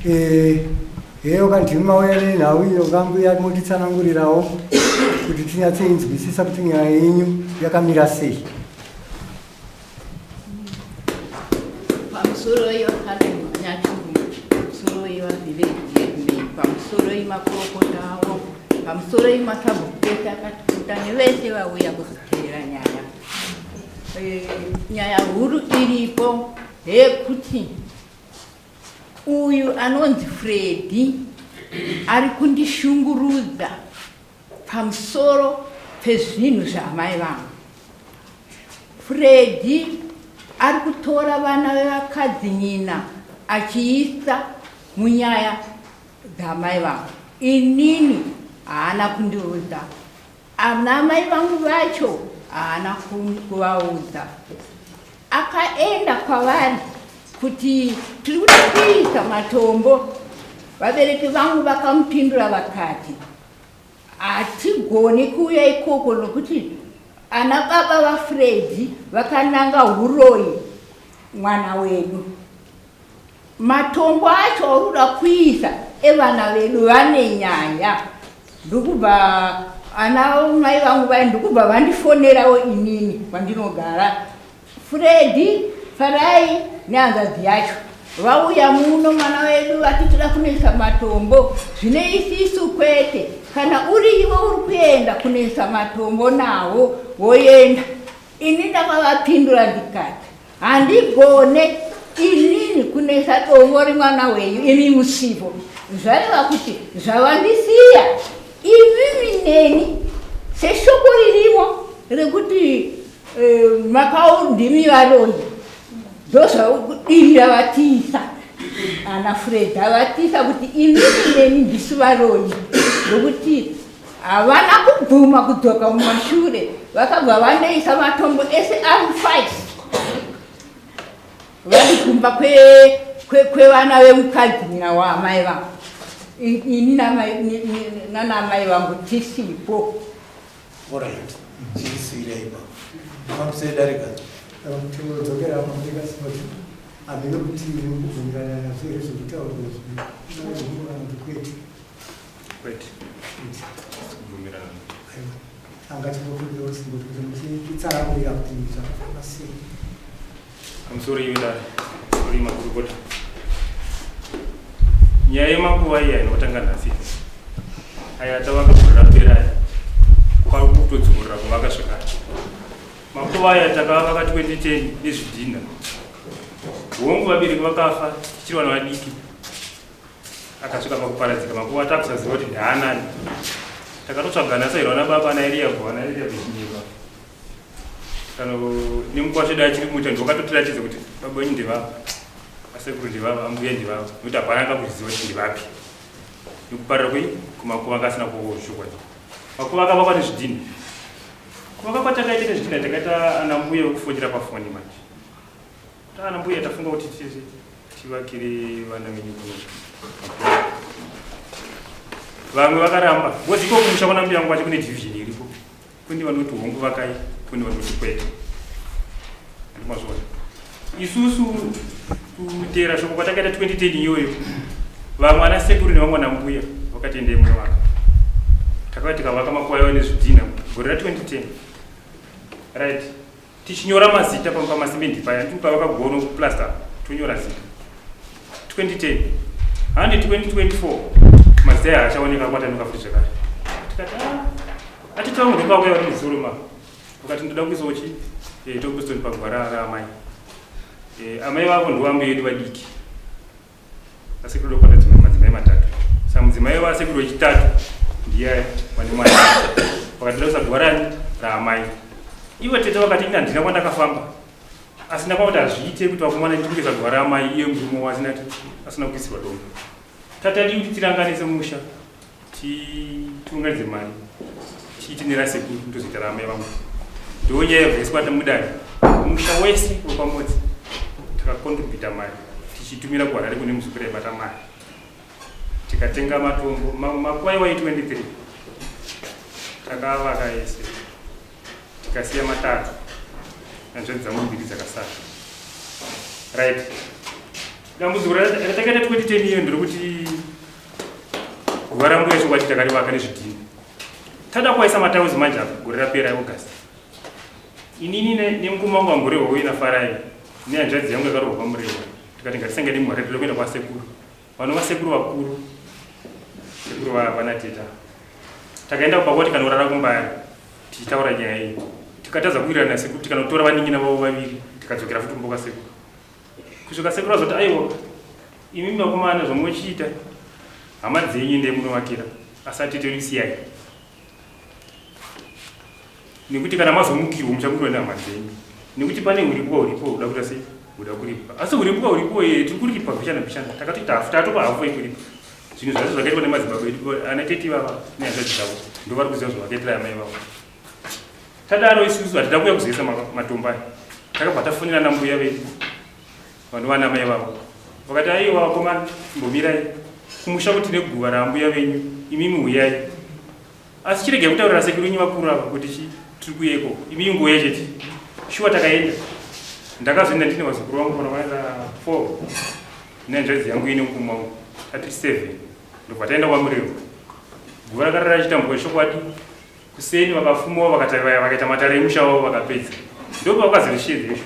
Eh, heyo kandimi mauya nenhau iyo ngambuya motitsanangurirawo kuti tinyatseinzwisisa kuti nyaya yenyu yakamira sei. Pamusoro iyo pamusoro iyo pamusoro imakurokota avo pamusoro imasabhuku ese akatikuta nevese vauya kuzoteera nyaya. Eh, nyaya huru iripo ndeyekuti uyu anonzi Freddy ari kundishungurudza pamusoro pezvinhu zvaamai vangu. Freddy ari kutora vana vevakadzi nyina achiisa munyaya dzaamai vangu. Inini haana kundiudza. Ana mai vangu vacho haana kuvaudza. Akaenda kwavari kuti tiri kuda kuisa matombo. Vabereki vangu vakamupindura vakati hatigoni kuuya ikoko nokuti ana baba vaFreddy vakananga huroyi mwana wedu. Matombo acho auri kuda kuisa evana vedu vane nyaya. Ndokubva ana mai vangu vaye ndokubva vandifonerawo inini kwandinogara. Freddy, Farai nehanzvadzi yacho vauya muno mwana wedu vati toda kunoisa matombo. Zvino isisu kwete, kana uri iwe uri kuenda kunoisa matombo nawo woenda. Ini ndakavapindura ndikati Handigone inini kunetsa dombo remwana wenyu imi musipo. Zvareva kuti zvavandisiya imimi neni seshoko ririmo rekuti eh, makau ndimi varoyi ndozvaudiri ravatiisa ana Fred avatisa kuti imimi neni ndisu varoyi nokuti Havana kubvuma kudzoka mumashure, vakabva vandoisa matombo ese ari five vari kumba kwevana vemukadzi nyina waamai vangu ini nanaamai vangu tisipo. Alright, chiisira ipapo. Mafambisei darika. Tinodzokera pamberi kuti hameno kuti mukubvumirana nazvo here zvekutaurwa izvi. Kwete. Kwete. Kubvumirana. Aiwa. Anga chinokumbira simboti kuti muchitsanangurira kuti zvakafamba sei. Pamusoro iwe dare. Uri makurukota. Nyaya yemakuva iya inotanga nhasi. Aya tavaka gore rapera aya. Kwari kutodzorera kuvaka zvekare. Makuva aya takavaka 2010 nezvidhinha. Hongu vabereki vakafa tichiri vana vadiki. Akasvika pakuparadzika makuva takusaziva kuti ndaanani. Takatotsvagana sairwa nababa ana Eriabho ana Eriabho Chinyeba. Kana nemukwasha wedu achiri muita ndokatotiratidza kuti baba wenyu ndevava. Asekuru ndevava, ambuya ndevava. Nokuti hapana akakuziva kuti ndevapi. Nekuparira kwei kumakuva akasina kuchokwadi. Makuva akavakwa nezvidhinha. Kuvaka kwatakaita nezvidhinha takaita ana mbuya vekufonera pafoni manje. Ana mbuya tafunga kuti tivakire vana venyu kuno. Vamwe vakaramba. Because iko kumusha kwana mbuya vangu kwacho kune division iripo. Kune vanoti hongu vakai, kune vanoti kwete. Ndimazviona. Isusu kuteera shoko kwatakaita 2010 iyoyo vamwe ana sekuru nevamwe ana mbuya vakati endei munovaka. Takauya tikavaka makuva ayo nezvidhinha gore ra 2010. Right. Tichinyora mazita pamasimende paya ndiri pavaka gono plaster tonyora zita 2010 handi 2024 mazita aya achaoneka kwatanuka futi zvekare tikati ah, atete vangu ndopauya vari muzuro ma vakati ndoda kuisawo chi eh, tombestone pagwara raamai eh, amai vavo ndovambo yedu vadiki Asekuru ndokwata dzimwe madzimai matatu. Sa mudzimai wasekuru wechitatu ndiye wane mwana. Vakatira kusagwarani raamai. Ivo tete vakati ini handina kwandakafamba. Asi ndakwa kuti hazviite kuti vakomana ndikugeza gwara amai iye murume wasina asina kuisirwa dombo. Tatadi kuti tirangane semusha tiunganidze mari tiite nerasekuru ndozoita raamai vangu. Ndonyaya yabvaiswa mudare. Musha wese wepamodzi takakontributa mari. Tichitumira kuHarare kune muzukuru aibata mari. Tikatenga matombo, makwai wai 23. Takavaka ese. Tikasiya matatu. Hanzvadzi dzangu mbiri dzakasara. Right. Dambudziko ratakaita 2010 iyo nderekuti guva rambuya chokwadi takarivaka nezvidhina. Tada kuvaisa matauzi manje apa gore rapera August. Inini nemukoma wangu wamurehwa uye naFarai nehanzvadzi yangu yakarohwa pamurehwa tikati ngatisangane muHarare toda kuenda kwasekuru. Vanova sekuru vakuru sekuru vanateta. Takaenda kumba kwavo tikanorara kumbari tichitaura nyaya iyi. Tikatadza kuwirirana nasekuru tikanotora vanin'ina vavo vaviri tikadzokera futi kumba kwasekuru. Kusvika sekuru azoti aiwa imimi vakomana zvamuchiita hama dzenyu endai munovakira asi atete vedu siyai nekuti kana mazomukirwa muchamukirwa nehama dzenyu nekuti pane huripwa huripo huda kuita sei huda kuripwa asi huripwa huripo ye tiri kuripa mbichana mbichana takatoita hafu tatopa hafu yekuripa zvinhu zvacho zvakaitwa nemadzibaba edu ana tete ivava nehanzvadzi dzavo ndo vari kuziva zvavakaitira amai vavo Tadaro isusu hatida kuuya kuzoisa matombo aya. Takabva tafonera nambuya vedu vanova namai vavo vakati aiwa vakomana imbomirai kumusha kuti neguva raambuya venyu imimi huyai asi chiregai kutaurira sekuru venyu vakuru ava kuti chi tiri kuuya ikoko imi ingouya chete shuwa takaenda ndakazoenda ndine vazukuru vangu pana vaenda four nehanzvadzi yangu ine mukoma wangu tatiri seven ndobva taenda kwamurehwa guva rakarara richitambwa chokwadi Kuseni vakafumawo vakaita matare emusha wavo vakapedza. Ndopavakazorishedza ishu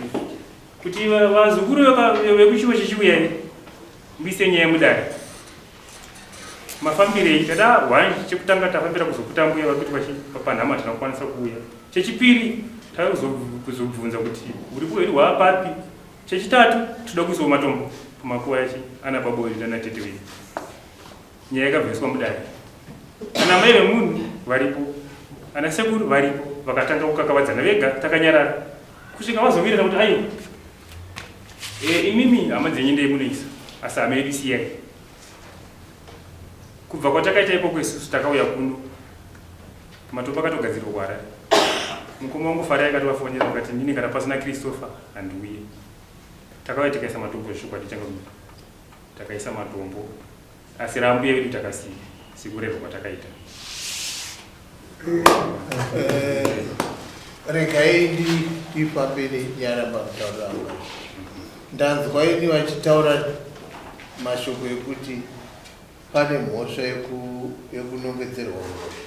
kuti vazukuru vekuchiwo chichiuyai muise nyaya mudare. Mafambirei tada one chekutanga tafambira kuzokuta mbuya vari kuti panhama hatina kukwanisa kuuya. Chechipiri tave kuzobvunza kuti uripo hwedu hwaapapi. Chechitatu toda kuisawo matombo pamakuva echi ana baba wedu nana tete wedu. Nyaya yakabviswa mudare. Ana mai vemunhu varipo, ana sekuru varipo, vakatanga kukakavadzana vega takanyarara kusvika vazowirirana kuti aiwa e, imimi hama dzenyu ndeye munoisa asi hama yedu siyai. Kubva kwatakaita ikoko isusu takauya kuno matombo akatogadzirwa kuHarare. Mukoma wangu Farai akatovafonera vakati ndini kana pasina Christopher handiuye. Takauya tikaisa matombo zvechokwadi changamire. Takaisa matombo asi raambuya vedu takasiya sekurerwa kwatakaita. Eh, regai ndifambe nenyaya pamutauro anga ndanzwa ini vachitaura mashoko ekuti pane mhosva yekunongedzerwa uroyi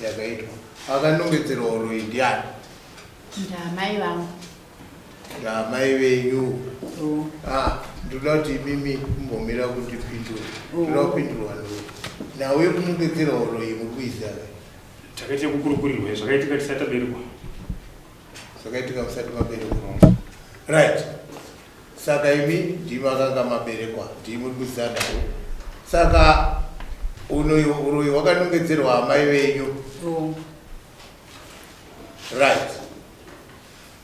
yakaitwa akanongedzerwa uroyi ndiani ndamai vangu Amai venyu. Oh. Ah, ndoda kuti imimi mumbomira kundipindura. Oh. Ndoda kupindurwa ndoda. Nhau yekunongedzera uroyi muri kuiziva kai? Takaita kukurukurirwa zvakaitika tisati taberekwa. Zvakaitika musati maberekwa. Right. Saka imi ndimi makanga maberekwa, ndimi muri kuziva nhau. Saka uroyi hwakanongedzerwa amai venyu. Oh. Right.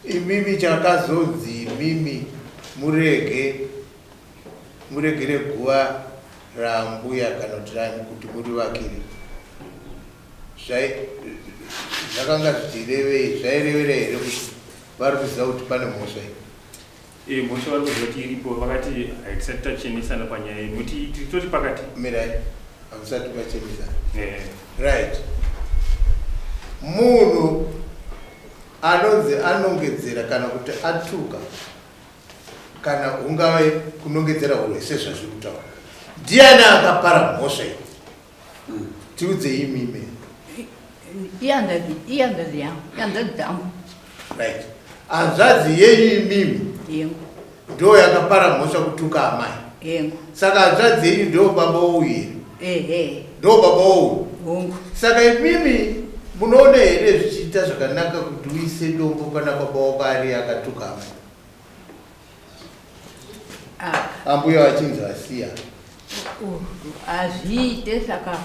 Imimi chakazonzi imimi murege muregere guva raambuya kana kuti rani kuti murivakire zvakanga zvichirevei zvairevera here kuti vari kuziva kuti pane mhosva iyi Eh, mhosva vari kuziva kuti iripo vakati hatisati tachenesana panyaya iyi nokuti tiri pakati mirai hamusati machenesana eh. right munhu Anonzi anongedzera kana kuti atuka kana hungave kunongedzera huroyi sezvazviri kutaura. Ndiani akapara mhosva iyi? Tiudzei imimi. Ihanzvadzi, ihanzvadzi yangu, ihanzvadzi dzangu. Right. Hanzvadzi yenyu imimi Yengu, ndo yakapara mhosva kutuka amai. yengu. Saka hanzvadzi yenyu ndo baba wouyu here? Ehe. Ndo baba wouyu. Hongu. Saka imimi munoona here zvichiita zvakanaka kuti uise dombo pana baba wako ari akatuka amai? Ah. Ambuya vachinzi vasiya. Hazviite saka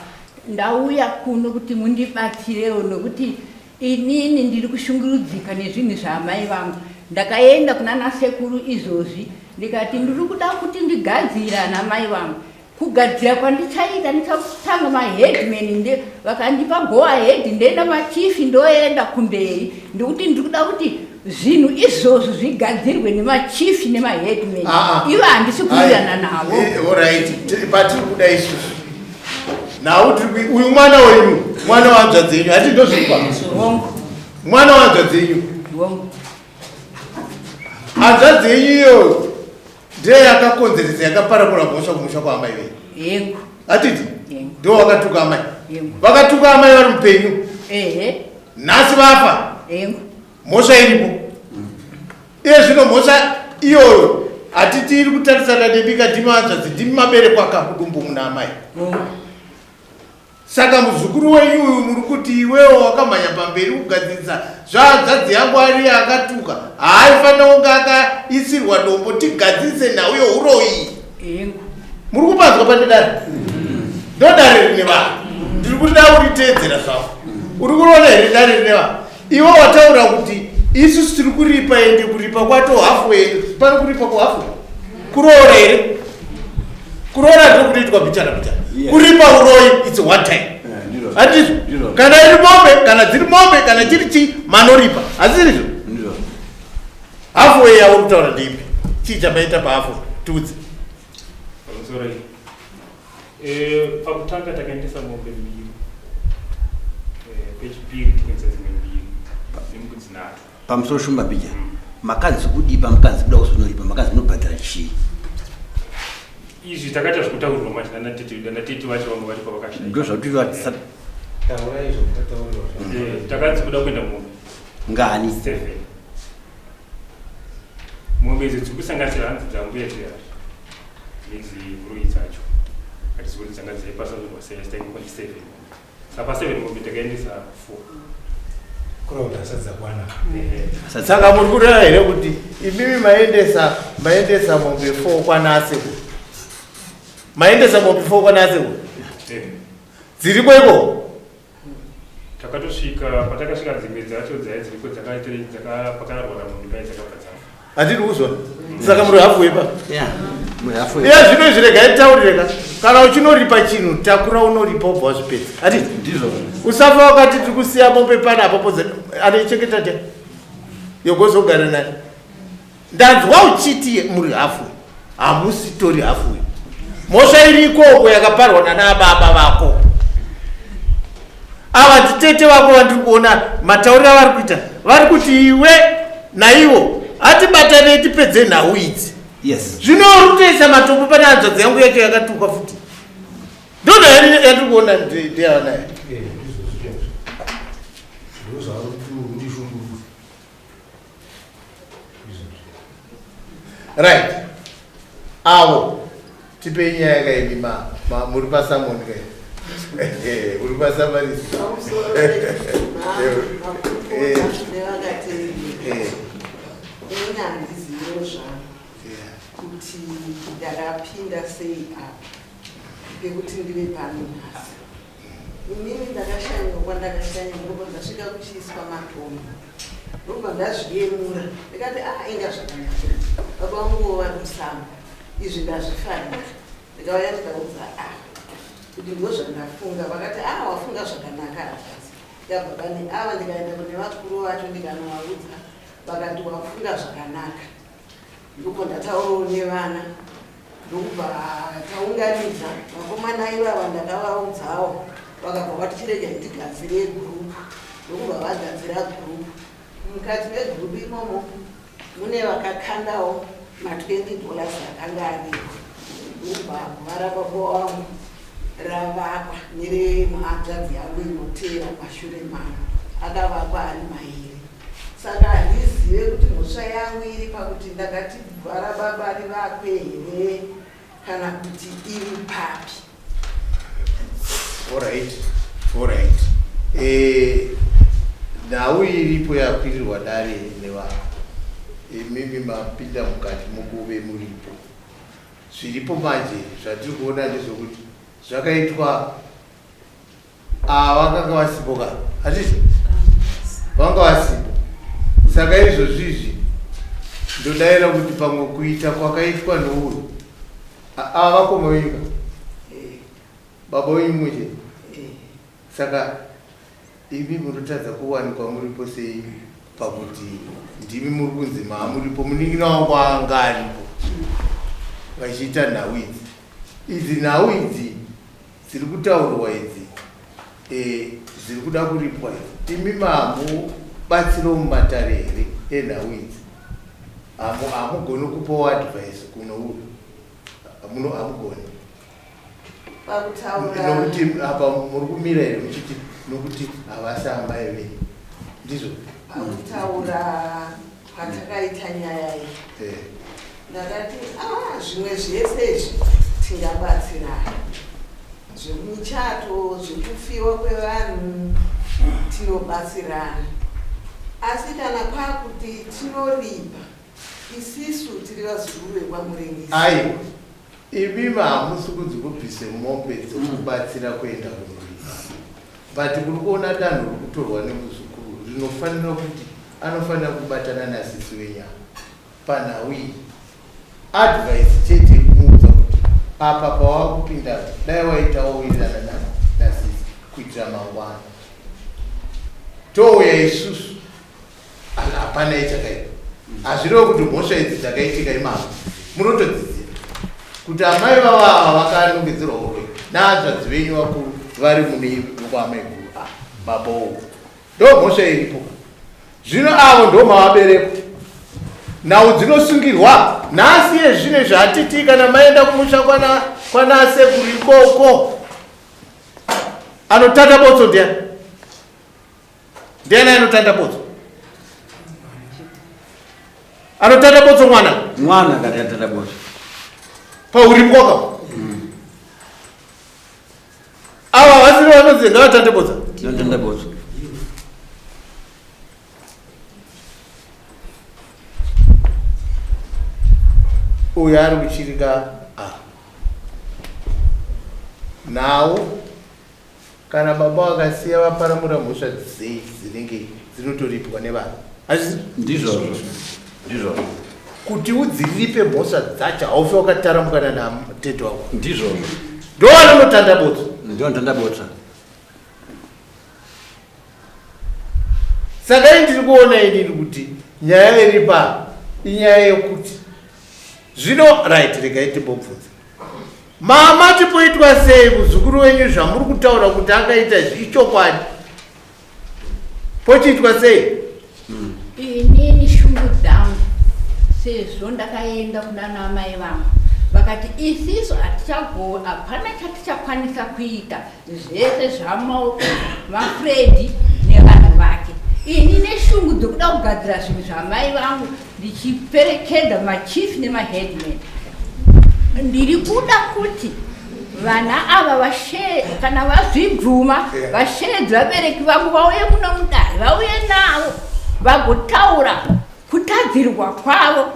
ndauya kuno kuti mundibatsirewo nokuti inini ndiri kushungurudzika nezvinhu zvaamai vangu. Ndakaenda kuna nasekuru izvozvi ndikati ndiri kuda kuti ndigadzire ana mai vangu. Kugadzira kwandichaita ndichatanga maheadman nde vakandipa go ahead ndoenda machief ndoenda kumberi ndikuti ndiri kuda kuti zvinhu izvozvo zvigadzirwe nemachief nemaheadman ah, ah. ivo handisi kuwirirana navo eh, alright patiri kuda isusu nhau tiri uyu mwana wenyu mwana wanzvadzi yenyu hati ndozvikwa mwana wanzvadzi yenyu hanzvadzi yenyu iyoyo. Ndiye yakakonzeresa yakaparamura mhosva kumusha kwaamai venyu. Hengu. Hatiti? Hengu. Ndivo vakatuka amai. Hengu. Vakatuka amai vari mupenyu. Ehe. Nhasi vafa. Hengu. Mhosva iripo. Iye zvino mhosva iyoyo hatiti iri kutarisana nebika ndimi hanzvadzi ndimi maberekwa kakudumbu muna amai. Hengu. Saka muzukuru wenyu uyu muri kuti iwewo wakamhanya pamberi kugadzirisa zvahanzvadzi yangu ariye akatuka haaifanira kunge akaisirwa dombo tigadzirise nhau youroyi. Muri kupanzwa pane dare? Ndodare rine vanhu. Ndiri kuda uriteedzera zvako. Uri kuona here dare rine vanhu? Iwe wataura kuti isusu tiri kuripa ende kuripa kwato halfway pari kuripa ku halfway. Kuroora here? Kuroora ndiko kunoitwa bichana bichana. Kuripa uroyi it's one time. Handizvo? Kana iri mombe, kana dziri mombe, kana chiri chii manoripa. Hazvirizvo? Halfway yauri kutaura ndeipi? Chii chamaita pahalfway? Tiudze. Pamusoro iyi. Pakutanga takaendesa mombe mbiri. Pechipiri tikaendesa dzimwe mbiri nembudzi nhatu. Pamusoro Shumba Bija, makanzi kudii pamukanzi kuda kuzonoripa, makanzi munobhadhara chii? Izvi takaita zvekutaurirwa manje nana tete nana tete vacho vanga vari pavakashaya. Ndozvatiri Taurai zvakataurirwa. Takanzi kuda kuenda mombe. Ngani? 7. Mombe idzi dziri kusanganisira hanzi dzambuya teyari nedzibhuruyi dzacho. Hatizi kuti dzanga dzaipasanurwa sei asi taingokwana 7 mombe. Saka pa 7 mombe takaendesa 4. Kureva kuti hasati dzakwana. Saka muri kureva here kuti imimi maendesa maendesa mombe 4 kwana asekuru? Maendesa mombe 4 kwana asekuru? Dziriko ikoko? Takatosvika patakasvika dzimwe dzacho dzai dziriko dzakaita dzaka pakarwara munhu pai dzakabva dzafa. Hatidi kuzwa. Saka muri halfway pa. Yeah. Muri halfway. Iya zvino izvi regai titaurire ka. Kana uchinoripa chinhu takura unoripa wobva wazvipedza. Hatidi. Ndizvo. Usafa wakati tiri kusiya mombe pana apo poze anoichengeta ndiani? Yogozogara nani? Ndanzwa uchiti muri halfway. Hamusitori halfway. Mhosva iri ikoko yakaparwa nana baba vako. Ava nditete vako vandiri kuona matauriro avari kuita. Vari kuti iwe naivo hatibatanei tipedze nhau idzi. Yes. Zvino uri kutoisa matombo pane hanzvadzi yangu yacho yakatukwa futi. Ndoda yandiri kuona ndeyava nayo. Ndizvo chaizvo. Ndozvaari kundishungurudza. Right. Avo tipei nyaya kaimi ma, ma muri pasamoni kai. Uri pasamarisi. Ini handiziviwo zvangu kuti ndakapinda sei apa pekuti ndive pano nhasi. Inini ndakashanywa kwandakashanya ndobva ndasvika kuchiiswa matombo ndobva ndazviyemura ndikati a ah, inga zvakanaka baba vanguwo vari musango izvi ndazvifarira ndikauya ndikaudza a ah, kuti ndozvandafunga vakati a ah, wafunga zvakanaka hazvasi ndikabva pane ava ndikaenda kune vakuru vacho ndikanovaudza vakati wafunga zvakanaka Ndobva ndataurawo nevana ndokubva taunganidza vakomana ivava ndakavaudzawo vakabva vati chiregai tigadzire group ndokubva vagadzira group mukati megroup imomo mune vakakandawo ma20 dollars akanga ariko ndokubva guva rababa wangu ravakwa nerehanzvadzi yangu inoteera mashure mangu akavakwa ari mairi Saka handizive kuti mhosva yangu iri pakuti ndakati guva rababa rivakwe here kana kuti iri papi. Alright, alright. Eh, nhau iripo yakwirirwa dare nevanhu. Imimi mapinda mukati mukuve muripo. Zviripo manje zvatiri kuona ndezvekuti zvakaitwa Ah, vakanga vasipo ka hatiti vanga vasipo saka izvozvi izvi ndodaira kuti pamwe kuita kwakaitwa nouyu ava vakoma venyu ka baba wenyu mumwe chete saka imi munotadza kuwanikwa muripo sei pakuti ndimi muri kunzi maamuripo munin'ina wangu anga aripo vachiita nhau idzi idzi nhau idzi Dziri kutaurwa idzi eh, dziri kuda kuripwa idzi. Imi mamubatsiro mumatare here enhau idzi? Hamugoni kupawo advice kuno uyu. Muno hamugoni. Pakutaura Nokuti apa muri kumira here muchiti nokuti havasi amai venyu. Ndizvo. Pakutaura kwatakaita nyaya iyi, ndakati ah, zvimwe zvese izvi tingabatsirana, zvemichato, zvekufiwa kwevanhu tinobatsirana, asi kana kwakuti tinoripa isisu tiri vazukuru vekwaMurengisi. Aiwa, imimi hamusi kunzi mubvise mombe dzekubatsira kuenda kunoripa, but muri kuona danho riri kutorwa nemuzukuru rinofanira kuti anofanira kubatana nasisi wenyama panhau iyi. Advice chete yekumuudza kuti apa pawakupinda dai waitawo wirirana nasisi kuitira mangwana. Touya isusu hapana ichakaipa. Hazvirevo kuti mhosva idzi dzakaitika imavo munotodzidzira kuti amai vavo ava vakanongedzerwa uroyi nahanzvadzi venyu vakuru vari mune kwaamaiguru ah, baba uwu ndo mhosva iripo. Zvino avo ndo mavaberekwa nhau dzinosungirwa nhasi yezvino izvi hatiti kana maenda kumusha kwana sekuru ikoko anotata botso ndiani? Ndiani anotanda botso? Anotanda botso mwana? Mwana akatanda botso. Pauripwa ka? Ava vasiri vanonzi ngavatande botso. Tinotanda botso. Uyu ari kuchirika a. Nhau Kana baba vakasiya vaparamura mhosva dzei dzinenge dzinotoripwa nevana. Hazvisi? Ndizvozvo. Ndizvozvo. Kuti udziripe mhosva dzacho haufi wakataramukana natete wako. Ndizvozvo. Ndovanonotanda botso. Ndovanotanda botso. Saka ini ndiri kuona inini kuti nyaya iri pa inyaya yekuti zvino right regai timbobvunza. Mama tipoitwa sei muzukuru wenyu zvamuri kutaura kuti akaita izvi ichokwadi pochiitwa sei? Inini shungu dzangu sezvo ndakaenda kunana amai vangu vakati isisu hatichago hapana chatichakwanisa kuita zvese zvamaoko vaFredi nevanhu vake. Ini neshungu dzekuda kugadzira zvinhu zvamai vangu ndichiperekedza machief nemaheadman, ndiri kuda kuti vana ava vashe kana vazvibvuma vasheedze vabereki vangu vauye muno mudare, vauye navo vagotaura kutadzirwa kwavo,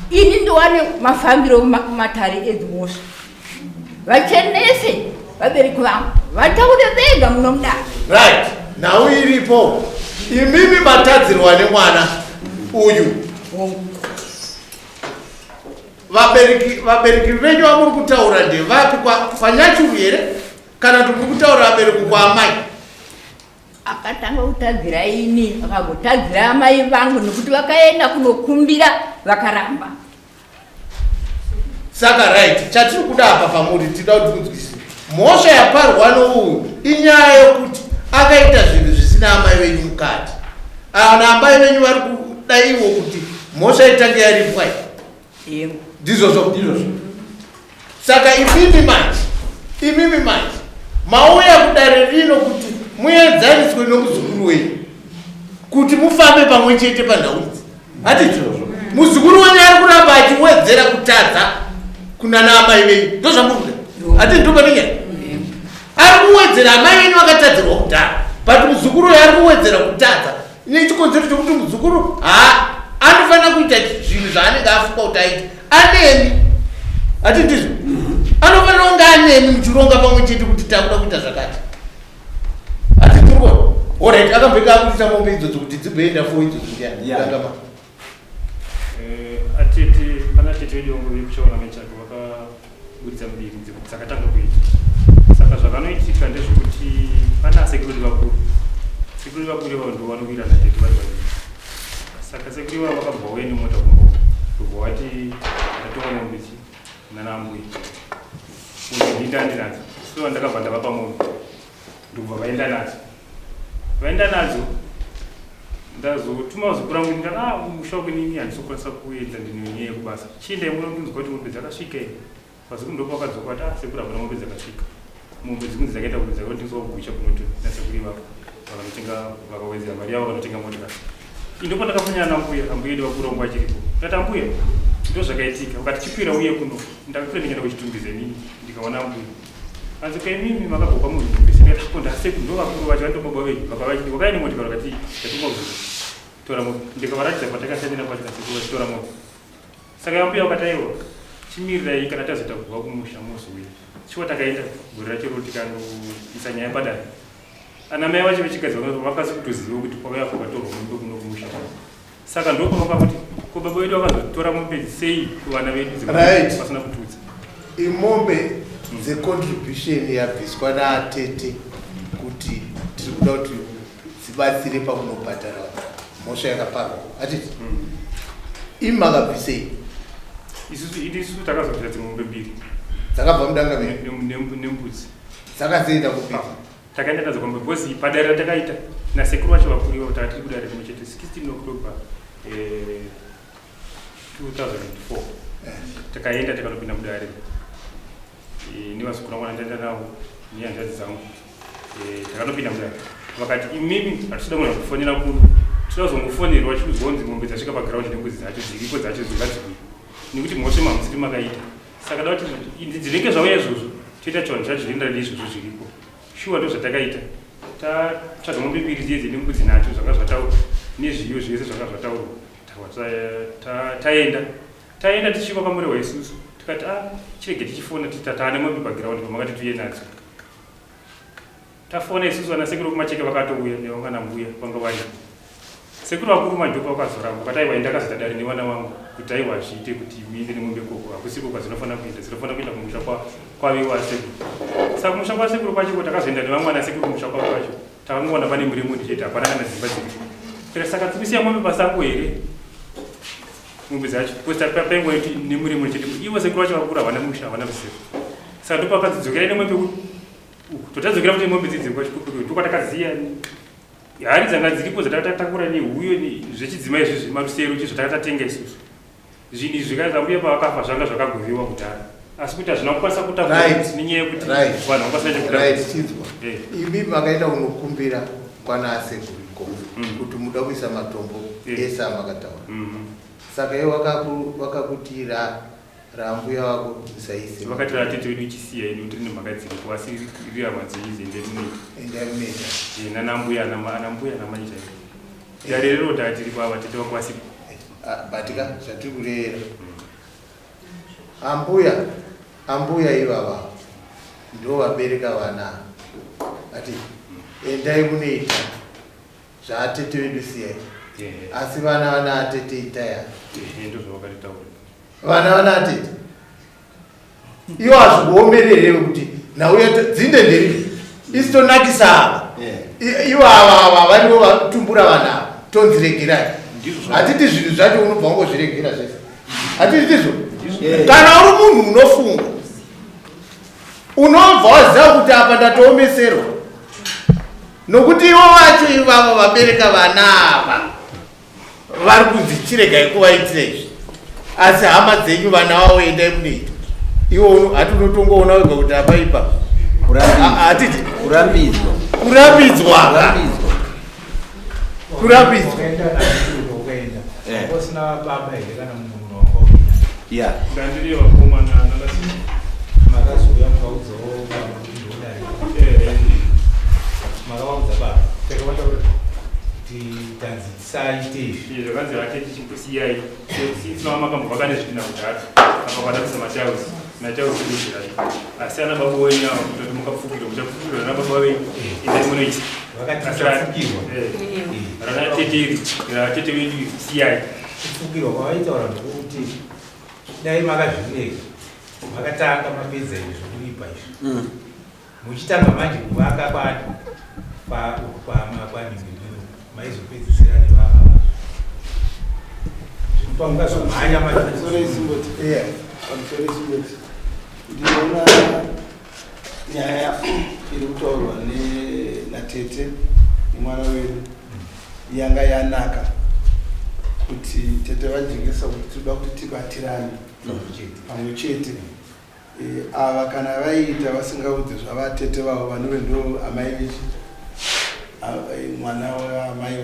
ini ndiwane mafambiro kumatare edzimhosva, vachenese vabereki vangu vataure vega muno mudare. Right, nhau iripo, imimi matadzirwa nemwana uyu. Vabereki vabereki venyu vamuri kutaura ndevapi? Kwanyachuru here kana kuti muri kutaura vabereki kwaamai? Akatanga kutadzira ini, akagotadzira amai vangu nekuti vakaenda kunokumbira vakaramba. Saka right, chatiri kuda apa pamuri tinoda kuti munzwisise mhosva yaparwa nouyu inyaya yokuti akaita zvinhu zvisina amai venyu mukati. Ana amai venyu vari kuda ivo kuti mhosva itange yaripwa iyi. Ndizvozvo? Ndizvozvo. Saka imimi manje, imimi manje mauya kudare rino kuti muenzaniswe nomuzukuru wenyu kuti mufambe pamwe chete panhau idzi. Hati muzukuru wenyu ari kuramba achiwedzera kutadza kunana amai venyu, ndozvamuri kuda? Hati ndopane nyaya. Ari kuwedzera, amai venyu vakatadzirwa kudhara, but muzukuru uyu ari kuwedzera kutadza nechikonzero chokuti muzukuru ha anofanira kuita zvinhu zvaanenge afunga kuti aite anemi. Hati ndizvo? Anofanira kunge anemi muchironga pamwe chete kuti takuda kuita zvakati. Hati tiri orit akambenge akuita mombe idzodzo kuti dzimboenda fo idzodzo ndiyani? Tangama. Atete, pana tete vedu vangu vekuchaona mechako vakaburitsa mbiri dzakatanga kuita. Saka zvakanoitika ndezvekuti pana sekuru vakuru, sekuru vakuru ivavo ndo vanowirana tete vari vaviri. Saka sekuru ivavo vakabva vauya nemota kumba ndobva vati ndatora mombe chi nana ambuya uyu ndinda ndinadzo, so ndakabva ndavapa mombe ndobva vaenda nadzo, vaenda nadzo. Ndazotuma vazukuru vangu ndikati ah musha wako inini handisokwanisa kuenda, ndine nyaya yekubasa, chiendai munonzwa kuti mombe dzakasvika here. Vazukuru ndopavakadzoka vati, ah sekuru, hapana mombe dzakasvika, mombe dzikunzi dzakaita kuti dzakatengeswa kugucha kunoti nasekuru ivavo vakanotenga, vakawedzera mari yavo vakanotenga motikari. Indopa ndakafunyana nambuya, ambuya edu vakuru vangu vachiripo. Ndati, ambuya, ndo zvakaitika. Vakati, chikwira uye kuno. Ndakakwira ndikaenda kuchitumbiza inini, ndikaona ambuya. Anzi, kaimimi makabva kwamunhu mombe? Ndikati, ko ndasekuru ndo vakuru vacho vanoto baba venyu vakavachiti wakauya nemotikari. Vakati, ndatumwa kuzotora mombe. Ndikavaratidza patakashandira pacho nasekuru vachitora mombe. Saka ambuya vakati, aiwa, chimirirai, kana tazoita kubva kumusha mozouya. Chiwa takaenda gore racho ro tikanoisa nyaya padare. Ana mai vacho vechikadzi vakasi kutoziva kuti kwakauya kwakatorwa mombe kuno kumusha kwavo. Saka ndopavaka kuti, ko baba vedu vakazotora mombe sei kuvana vedu vasina kutudza? Imombe dzecontribution yabviswa naatete kuti tiri kuda kuti dzibatsire pakunobhadhara mhosva yakaparwa, atiti imi makabvisei? Isusu takazobvisa dzimombe mbiri. Dzakabva mudanga menyu? Nembudzi. Dzakazoenda kupi? Takaenda nadzo kwambe because padare ratakaita nasekuru vacho vakuru ivavo, takatiri kudare rimwe chete 16 October 2004. Takaenda tikanopinda mudare nevazukuru vangu vandaenda navo nehanzvadzi dzangu. Takanopinda mudare, vakati, imimi hatisida munhu akufonera kuno, tinoda kuzongofonerwa chiudzwa kunzi mombe dzasvika paground nembudzi dzacho dziripo dzacho dzingadzikuyi, nekuti mhosva mamusiri makaita. Saka da kuti dzinenge zvauya izvozvo, toita chivanhu chacho zvinoenderana neizvozvo zviripo. Shuwa, ndo zvatakaita. Tatsvaga mombe mbiri dziye dzine mbudzi nacho zvanga zvataurwa nezviyo zvese zvanga zvataurwa. Taenda taenda tichisvika kwamurehwa isusu tikati, a chirege tichifona titi tataane mombe paground pamakati tuye nadzo. Tafona isusu, vana sekuru kumacheke vakatouya nevanga nambuya vanga varipo. Sekuru vakuru manjopa vakazoramba, vakati, aiwa, ndakazoita dare nevana vangu kuti aiwa, zviite kuti muende nemombe koko, hakusiko kwadzinofanira kuenda, dzinofanira kuenda kumusha kwaviwa asekuru. Saka kumusha kwasekuru kwachiko takazoenda nevamwe ana sekuru kumusha kwavo kwacho, takangoona pane muremoni chete, hapana kana dzimba dziripo. Tikati, saka tiri kusiya mombe pasango here, mombe dzacho? Because paingoti nemuremoni chete. Ivo sekuru vacho vakuru havana musha, havana ruzivo. Saka ndopakadzidzokerai nemombe uku, totadzokera kuti mombe dzidzi kwachikupiko. Ndokwatakasiya hari dzanga dziripo dzatakatakura nehuyo zvechidzimai izvizvi, marusero chi zvatakatatenga isusu. Zvinhu izvi zvikanzi pavakafa zvanga zvakagoviwa kudhara, asi kuti hazvina kukwanisa kutakura nenyaya yekuti vanhu vakasina chekutakura. Right, chinzwa. Imi makaenda kunokumbira kwana asekuru ikoko kuti muda kuisa matombo ese amakataura. Saka iwe vakakuti rambuya wako musaise. Vakati, ratete vedu ichisiya ino tiri nemhaka dziripo, asi iri hama dzenyu dziende munoita. Endai munoita. Nanambuya, anambuya namai chaiko. Dare rero tatiri kwava tete vako vasipo. Ah, but ka zvatiri kureva, ambuya ivava ndo vabereka vana. Ati endai munoita zvaatete vedu, siyai, asi vana vana atete itaya. Ndo zvavakatitaura. Vana vana atete iwo hazvikuomerere kuti nauya dzinde nderipi, isi tonakisa ava. Ivo ava ava varivo vatumbura vana ava, tonziregerai. Hatiti zvinhu zvacho unobva wangozviregera zvese, hatiti ndizvo? Kana uri munhu unofunga, unobva waziva kuti apa ndatoomeserwa, nokuti ivo vacho ivavo vabereka vana ava vari kunzi chiregai kuvaitira izvi, asi hama dzenyu vana vavo endai munoita. Iwo hati unotongoona wega kuti apaipa, hatiti? Kurambidzwa. Kurambidzwa. Kurambidzwa. Kurambidzwa. Wakaenda nasekuru, wakaenda usina baba here kana mumwe munhu wako? Ya. Ndandiri vakomana nanasisi. Makazouya mukaudzawo baba kuti ndodare? Makavaudza baba takavataura kuti tanzi tisaite izvi? Zvakanzi vatete chimbosiyai, sina makambovaka nezvidhina kudhara, apa padabisa matiles, matiles kuizirai, asi ana baba wenyu ava kutoti mukapfukirwa, muchapfukirwa nana baba venyu, endai munoisa. Vakati Asi tichapfukirwa. Rana tete iri, ratete vedu iri, siyai. Kupfukirwa kwavaitaura ndokuti dai makazvirega, makatanga mapedza izvi zvokuripa izvi, muchitanga manje kuvaka kwani kwaningiriro, maizopedzisira nevava zvino pamukazomhanya. Pamusoro isimboti. Pamusoro isimboti. Ndinoona nyaya iri kutaurwa natete nemwana wedu. yanga yanaka kuti tete vajekesa kuti tinoda kuti tibatirane pamwe chete. Ava kana vaiita vasingaudze zvavatete vavo vanove ndo amai vechi mwana waamai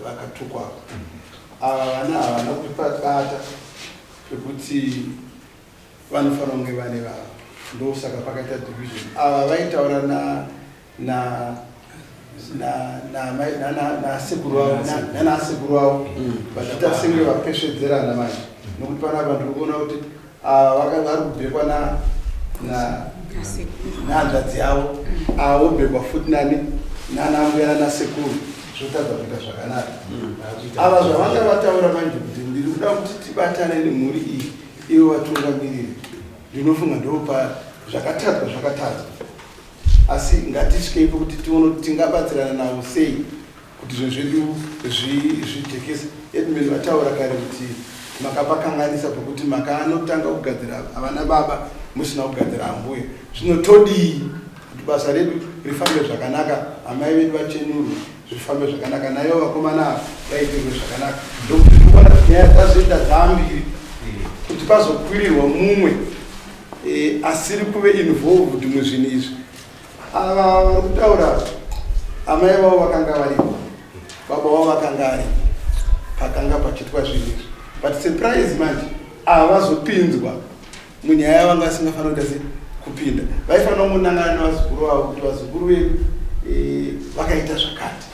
vakatukwa ava vana havana kupabata pekuti vanofanira kunge vane vava, ndosaka pakaita division. Ava vaitaura na na nasekuru vavo nanasekuru vavo vachiita senge vapesvedzerana manje, nokuti panapa ndiri kuona kuti ava vari kubhekwa nehanzvadzi yavo, ava vobhekwa futi nani nanambuya nanasekuru, zvotadza kuita zvakanaka. Ava zvavanga vataura manje kuti ndiri kuda kuti tibatane nemhuri iyi ivo vatungamiriri, ndinofunga ndopa zvakatadzwa zvakatadzwa, asi ngatisvikei pekuti tione kuti tingabatsirana navo sei kuti zvinhu zvedu zvijekese. Edman vataura kare kuti makapakanganisa pekuti makanotanga kugadzira vana baba musina kugadzira ambuya. Zvino todii kuti basa redu rifambe zvakanaka, amai vedu vachenurwe, zvifambe zvakanaka, naivo vakomana ava vaitirwe zvakanaka, ndokuti tikuona kuti nyaya dzazoita dzambiri kuti pazokwirirwa mumwe asiri kuve involved muzvinhu izvi. Ava vari kutaura amai vavo vakanga varipo, baba vavo vakanga aripo pakanga pachitwa zvinhu izvi, but surprise manje ava vazopinzwa munyaya yavanga vasingafanira kuita se kupinda. Vaifanira kungonangana nevazukuru vavo kuti vazukuru vedu vakaita zvakati.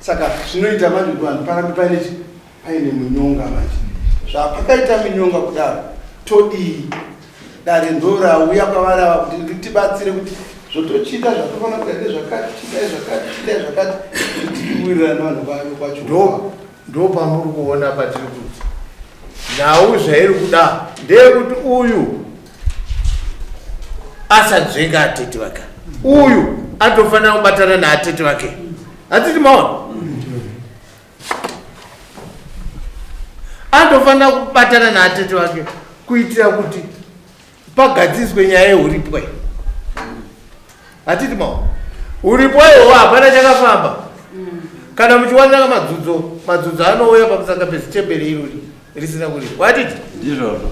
Saka zvinoita manje kuti vanhu parambe paine paine munyonga manje. Zvapakaita minyonga kudaro, todii? Dare ndorauya kwavari ava kuti ritibatsire kuti zvotochiita zvatofanira kuita ndezvakati, chitai zvakati, chitai zvakati, kuti tiwirirane nevanhu kwacho. Ndo pamuri kuona patiri kuti nhau zvairi kuda ndeyekuti uyu asadzvenga atete vake, uyu atofanira kubatana naatete vake. Hatiti maona anofanira kubatana naatete vake kuitira kuti pagadziswe nyaya yeuripwa iyi. Hatiti maona uripwa iwowo hapana chakafamba. Kana muchiwanira madzudzo, madzudzo anouya pamusanga pezichembere irori risina kuripwa. Hatiti ndizvozvo?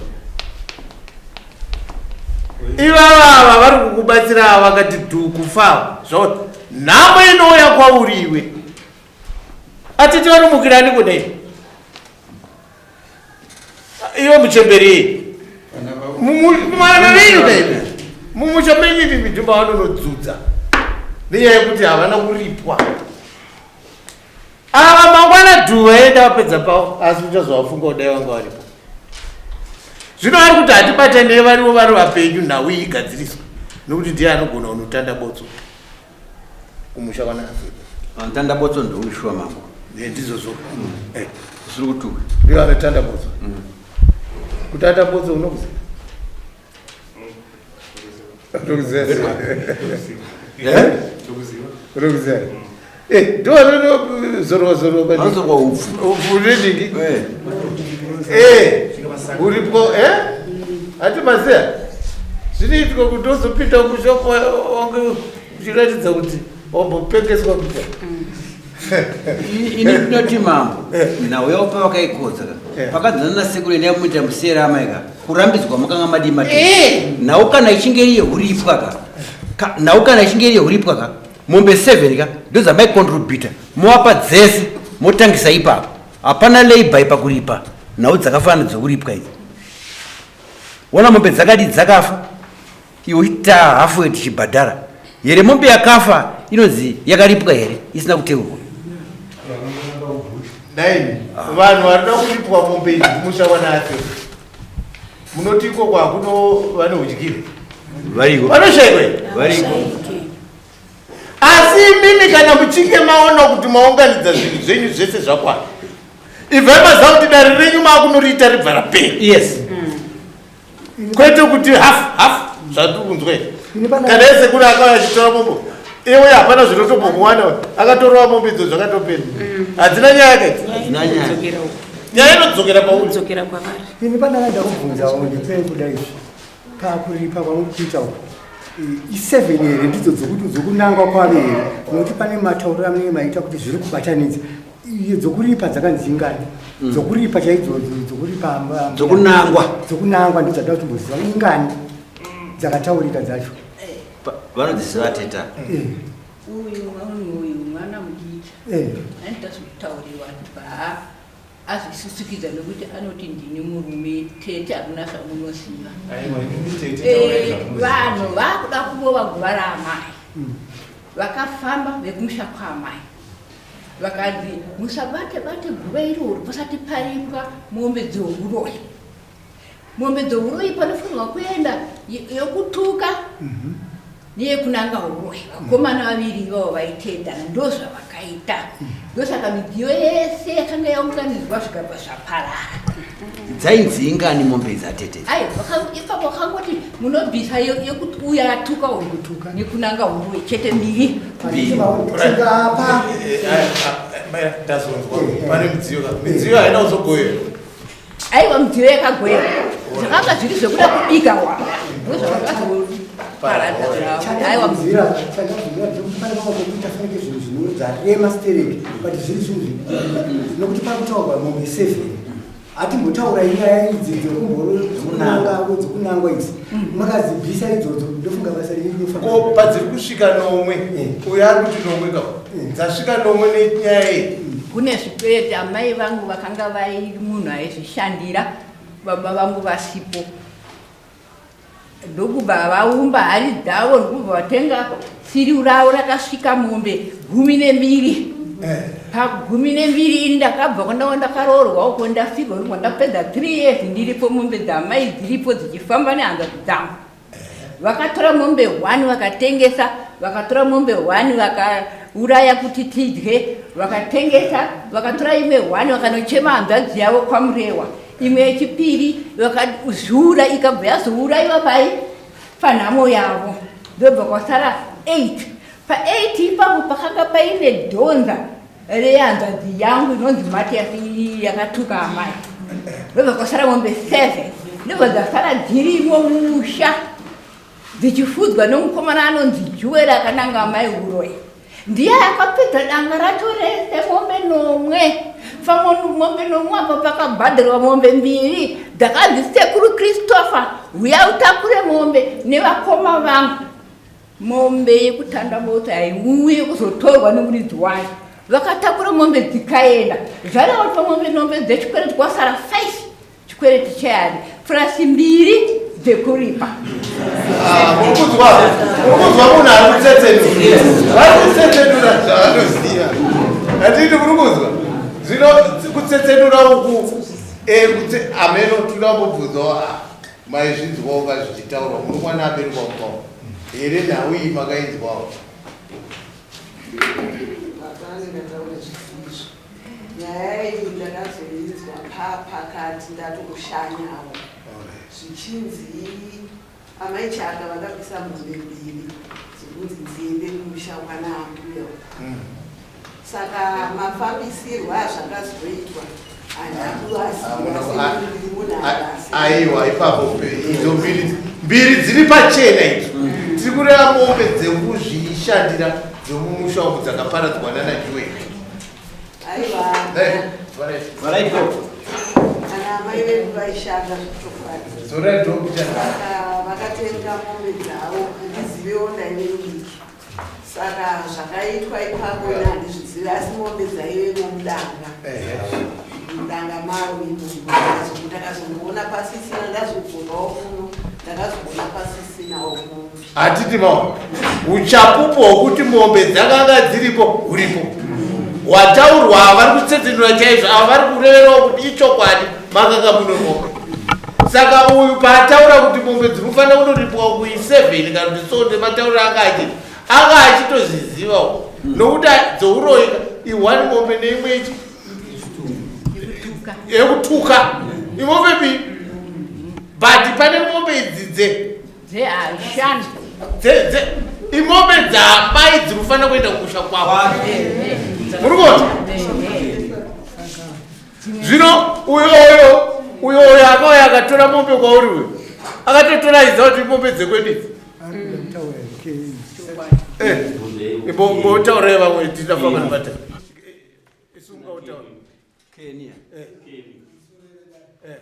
Ivava ava vari kukubatsira ava vakati dhukufa zvao, nhamo inouya kwauri iwe. Atete vanomukirani kudai iwe muchemberi mwana venyu dai mumusha menyu imi midhumba vanonodzudza nenyaya yekuti havana kuripwa ava. Mangwana dhuva enda vapedza pavo, asi uchazovafunga kudai vanga varipo. Zvino ari kuti hatibatanei varivo vari vapenyu, nhau iyi igadziriswa, nokuti ndiye anogona kunotanda botso kumusha kwanaafe. Vanotanda botso ndoushuwa mambo. Ndizvozvo. Usiri kutuka. Ndiyo anotanda botso. Kutanda botso unokuziva? Unokuziva? Unokuziva? Ndo vanozorwa zorwa. Vanozorwa upfu. Upfu nediki. Uripo hati maziya zvinoitwa kuti uzopinda musha wange uchiratidza kuti wambopengeswa kuita. Ini ndinoti mambo, nhau yavo pavakaikodza ka, pakadzana nasekuru endai muita musiyera amai ka, kurambidzwa makanga madii mati nhau kana ichinge iri yehuripwa ka, nhau kana ichinge iri yehuripwa ka, mombe 7 ka ndodzamaicontributa, movapa dzese, motangisa ipapo. Hapana labour pakuripa nhau dzakafanana dzekuripwa idzi. Wona mombe dzakadii dzakafa, iwe uchita hafu tichibhadhara here? Mombe yakafa inonzi yakaripwa here isina kuteurwa? Naimi vanhu varikuda kuripwa mombe idzi kumusha kwanaase, munoti ikoko hakuno vane udyire? Variko. Vanoshaikwa. Variko. Asi imimi kana muchinge maona kuti maunganidza zvinhu zvenyu zvese zvakwana, ibvai maziva kuti dare renyu maakunoriita ribva rapera. Yes. Kwete kuti hafu hafu zvatiri kunzwa izvi. Kana esekuru akauya achitora mombe, iwe hapana zvinotombomuwana, akatorova mombe idzo zvakatopera, hadzina nyaya kaidzi. Hadzina nyaya. Nyaya inodzokera pauri. Dzokera kwavari. Ini pandakaenda kubvunzawo ndipei kuda izvi pakuripa kwamuri kuita uku, i7 here ndidzo dzokuti dzokunangwa kwave here? Nokuti pane matauriro amunenge maita kuti zviri kubatanidza. Iye dzokuripa dzakanzi ingani? Dzokuripa chaidzodzo, dzokuripa Dzokunangwa. Dzokunangwa ndidzada kuti mboziva ingani dzakataurika dzacho. Vanodziziva teta. Uyu munhu uyu mwana mudiki. Anoita zvekutaurirwa bva azvisusukidza nekuti anoti ndini murume, tete hakuna zvamunoziva. Aiwa, inini tete taurai zvamunoziva. Vanhu vakuda kurova guva raamai. Vakafamba vekumusha kwaamai vakanzi musabate bate guva iroro pasati paripwa mombe dzeuroyi. Mombe dzeuroyi panofanirwa kuenda yokutuka neyekunanga uroyi. Vakomana vaviri ivavo vaitendana, ndozvavakaita. Ndosaka midziyo yese yakanga yaunganidzwa zvikabva zvaparara. Dzainzi ingani mombe dzatete? Aiwa, ipapo vakangoti munobvisa yekuti uya atuka uyu nekunanga uroyi chete mbiri. Mbiri. Tingapa. Ndazonzwa pane midziyo ka. Midziyo haina kuzogoverwa. Aiwa, midziyo yakagoverwa. Zvakanga zviri zvekuda kubika waya. Ndozvavakazoparadza zvavo. Aiwa, Chandabvunzira ndekuti pane pamwe pekuita fanike zvinhu zvinodzarema stereki, but zviri zvinhu zvidiki, nokuti pakutaurwa mombe 7 hatimbotaura nyaya idzi dzekunangwa idzi, makadzibvisa idzodzo, ndofunga basa renyu. Ko padziri kusvika nomwe, uyo ari kuti nomwe ka, dzasvika nomwe nenyaya iyi. Kune zvikwereti. Amai vangu vakanga vai munhu aizvishandira, baba vangu vasipo, ndokubva vaumba hari dzavo, ndokubva vatenga tsiri ravo rakasvika mombe 12. Pa12 ini ndakabva kwandanga ndakaroorwa uko, ndafirwa ndobva ndapedza 3 years ndiripo, mombe dzamai dziripo dzichifamba nehanzvadzi dzangu. Vakatora mombe 1 vakatengesa, vakatora mombe 1 vakauraya kuti tidye, vakatengesa, vakatora imwe 1 vakanochema hanzvadzi yavo kwaMurewa, imwe yechipiri vakazviura, ikabva yazourayiwa pai panhamo yavo, ndobva kwasara 8. Pa8 ipapo pakanga paine dhonza rehanzvadzi yangu inonzi Matias yakatuka amai, ndobva kwasara mombe 7, ndobva dzasara dzirimo mumusha dzichifudzwa nomukomana anonzi Juweri akananga amai uroyi. Ndiye akapedza danga racho rese, mombe nomwe. Pamombe nomwe apa pakabhadharwa mombe mbiri dzakanzi, "Sekuru Christopher, uya utakure mombe nevakoma vangu." Mombe yekutanda bota haiuye kuzotorwa nemuridzi wayo. Vakatakura mombe dzikaenda. Zvareva kuti pamombe nombe dzechikwereti kwasara 5 chikwereti cheyari plus mbiri dzekuripa. Muri kunzwa munhu ari kutsetsenura, vari kutsetsenura zvaanoziva, hatiti? Muri kunzwa zvino kutsetsenura uku? Ameno toda kumbobvunzawo, maizvinzwawo ka zvichitaurwa? Muri mwana aberekwa mupawo here? Nhau iyi makainzwawo? Baba ndingataure zvisizvo. Nyaya iyi ndakazoinzwa papakati ndatoshanyawo, zvichinzi amai Chaka vakabvisa mombe mbiri dzekunzi dziende kumusha kwana ambuya. Saka mafambisirwo azvakazoitwa handina. Aiwa, ipapo idzo mbiri mbiri dziri pachena idzo. Tiri kureva mombe dzekuzvishandira dzemumusha umu dzakaparadzwa nana Juweri. Aiwa. Varaipo. Ana amai vedu vaishanda zvechokwadi. Zorai dhoku. Saka vakatenga mombe dzavo, handizivewo, ndaive mudiki. Saka zvakaitwa ipapo ina handizvizivi, asi mombe dzaivemo mudanga, mudanga maro imomo. Ndakazongoona pasisina, ndazobvunzawo kuno, ndakazoona pasisinawo mombe. Hatiti mao uchapupu hwokuti mombe dzakanga dziripo huripo, hwataurwa. Vari kutsetsenura chaizvo ava, vari kureverawo kuti ichokwadi makanga mune mombe. Saka uyu paataura kuti mombe dzinofanira kundoripwa kui7 kana kuti so, nematauriro anga achiita, anga achitozvizivawo, nokuti dzouroika i1 mombe neimwe ichi yekutuka, imombe mbiri, but pane mombe idzi dze Dzehashanu. Imombe dzaamai dziri kufanira kuenda kumusha kwavo. Muri kuona zvino uyoyo uyoyo akauya akatora mombe kwauri uyo, akatotora iza kuti mombe dzekwedu idzi. Mbotaurai vamwe, tinafamba nabata. Kenya. Eh. Eh. Eh.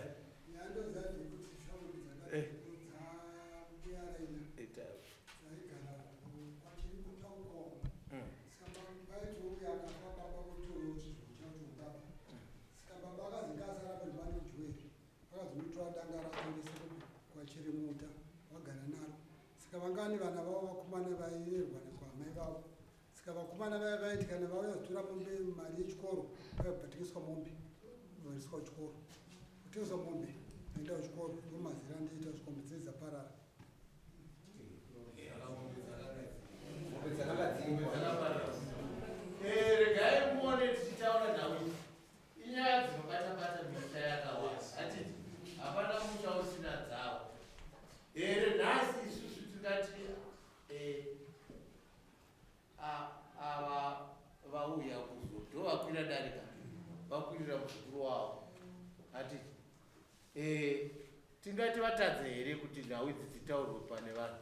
Saka vangani vana vavo vakomana vairwa nekwamai vavo. Saka vakomana vaya vaiti kana vauya kuzotora mombe mari yechikoro vaibhatikiswa mombe vaiswa kuchikoro. Kutengeswa mombe vaenda kuchikoro ndomazira andiita kusvika mombe dzese dzaparara. Eh, regai muone tichitaura nhau idzi. Inyaya dzinobata-bata misha yakawanda. Hatiti hapana musha usina dzawo. Here nhasi isusu tingati eh, ava vauya kuzo ndovakwira darika vakwirira muzukuru wavo hatiti eh, tingati vatadze here kuti nhau idzi dzitaurwe pane vanhu?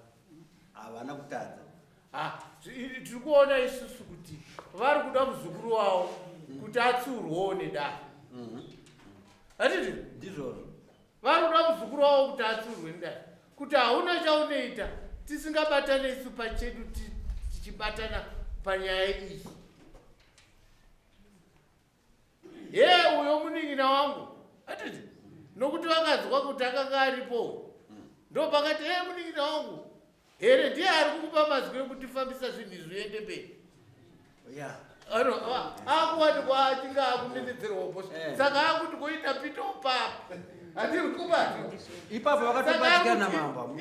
Havana kutadza. Tiri kuona isusu kuti vari kuda muzukuru wavo kuti atsiurwewo nedare. Hatiti ndizvozvo. Vari kuda muzukuru wavo kuti atsiurwe nedare, kuti hauna chaunoita tisingabatane isu pachedu tichibatana panyaya iyi. He uyo munin'ina wangu atiti nokuti vakanzwa kuti akanga aripo ndo pakati he munin'ina wangu here ndiye ari kukupa mazwi ekuti fambisa zvinhu izvi uende mberi. Akuwanikwa achinge akunenedzerwa bhosi. Saka akuti kuita pito papi handiri kubata ipapo vakatobatikana mambo.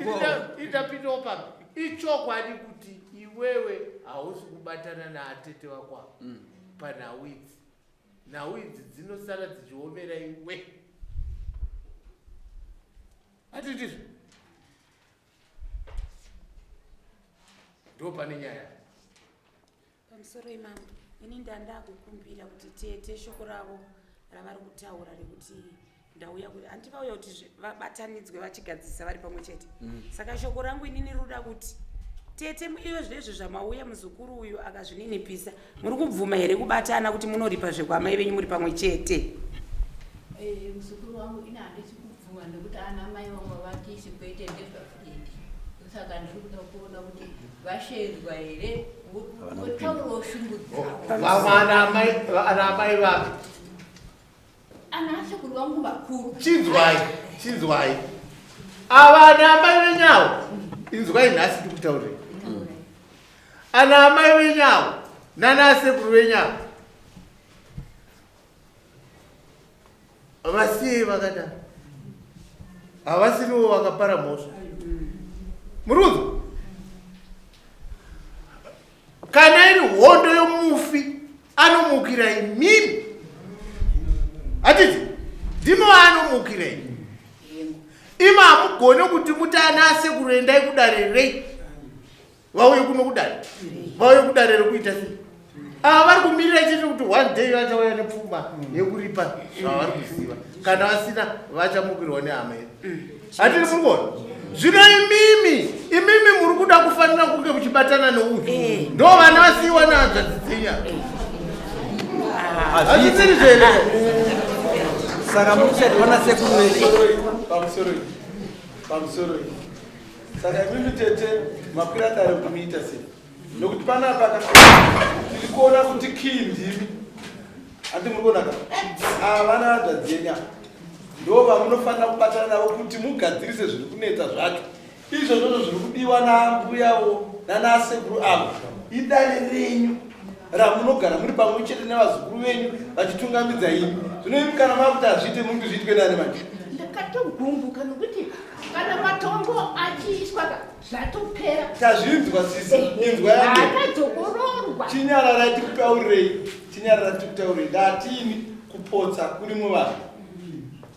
Ita pito papi. Ichokwadi kuti iwewe hausi kubatana naatete vako apa panhau idzi. Nhau idzi dzinosara dzichiomera iwe. Hatindizvo ndo pane nyaya. Pamusoro imambo, ini ndandakukumbira kuti tete shoko ravo ravari kutaura rekuti ndauya kuti hanti vauya kuti vabatanidzwe vachigadzirisa vari pamwe chete. Saka shoko rangu inini rinoda kuti tete iyo zvezvo zvamauya muzukuru uyu akazvininipisa, muri kubvuma here kubatana kuti munoripa zvekwamai venyu muri pamwe chete? Muzukuru wangu ini handisi kubvuma nekuti ana mai vangu vatisi kwete ndezvaFredi. Saka ndiri kuda kuona kuti vasheedzwa here votaurawo shungu dzavo. Vamwe ana amai vapi? Ana asekuru vangu vakuru. Chinzwai, chinzwai. Ava ana amai venyawo. Inzwai nhasi ndikutaurire. Ana amai venyawo nana asekuru venyawo. Vasiyei vakadaro. Havasiriwo vakapara mhosva. Murudzo. Kana iri hondo yomufi anomukira imimi. Hatiti ndimo anomukira imi. Imi hamugone kuti muti ana asekuru endai kudare rei. Vauye kuno kudare. Vauye kudare rekuita sei? Ava vari kumirira chete kuti one day vachauya nepfuma yekuripa zvavari kuziva. Kana vasina vachamukirwa nehama yedu. Hatiri muri kuona? Zvino imimi, imimi muri kuda kufanira kunge muchibatana neuyu. Ndo vana vasiyiwa nehanzvadzi dzenyu ava. Hazvisiri zvere. Saka muri kushatirwa nasekuru venyu. Pamusoro iyi. Pamusoro iyi. Saka imimi tete makwira dare kuti muita sei? Nokuti panapa ka tiri kuona kuti kii ndimi. Handi muri kuona ka? Ava vana hanzvadzi yenyu ava. Ndo vamunofanira kubatana navo kuti mugadzirise zviri kunetsa zvacho. Izvozvozvo zviri kudiwa naambuyawo nanasekuru avo. Idare renyu ramunogara muri pamwe chete nevazukuru venyu vachitungamidza imi. Zvino imi kana makuti hazviite muri kuti zviitwe nani manje? Ndakatogumbuka nokuti kana matombo achiiswa ka zvatopera. Tazvinzwa sisi, inzwa yangu. Akadzokororwa. Chinyararai tikutaurirei, chinyararai tikutaurirei. Ndatini kupotsa kuri muvanhu.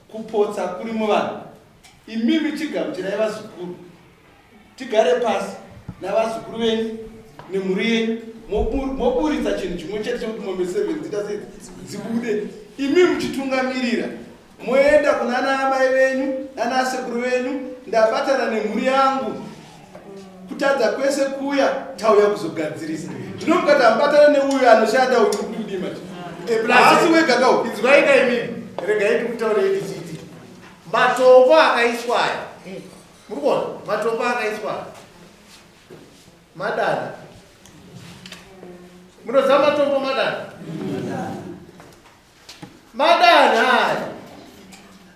Kupotsa kuri muvanhu. Imimi chigamuchirai vazukuru. Tigare pasi navazukuru venyu nemhuri yenyu moburitsa chinhu chimwe chete chekuti mombe 7 dzita sei dzibude. Imi muchitungamirira moenda kuna ana amai venyu nana asekuru venyu, ndabatana nemhuri yangu. Kutadza kwese kuya tauya kuzogadzirisa. Zvino mukati hamubatana neuyu anoshanda uyu kudii manje? Haasi wega kau. Inzwai ka imimi, regai ndikutaurei ndichiti matombo akaiswa aya, muri kuona matombo akaiswa aya madana. Munoziva matombo madana? Madana aya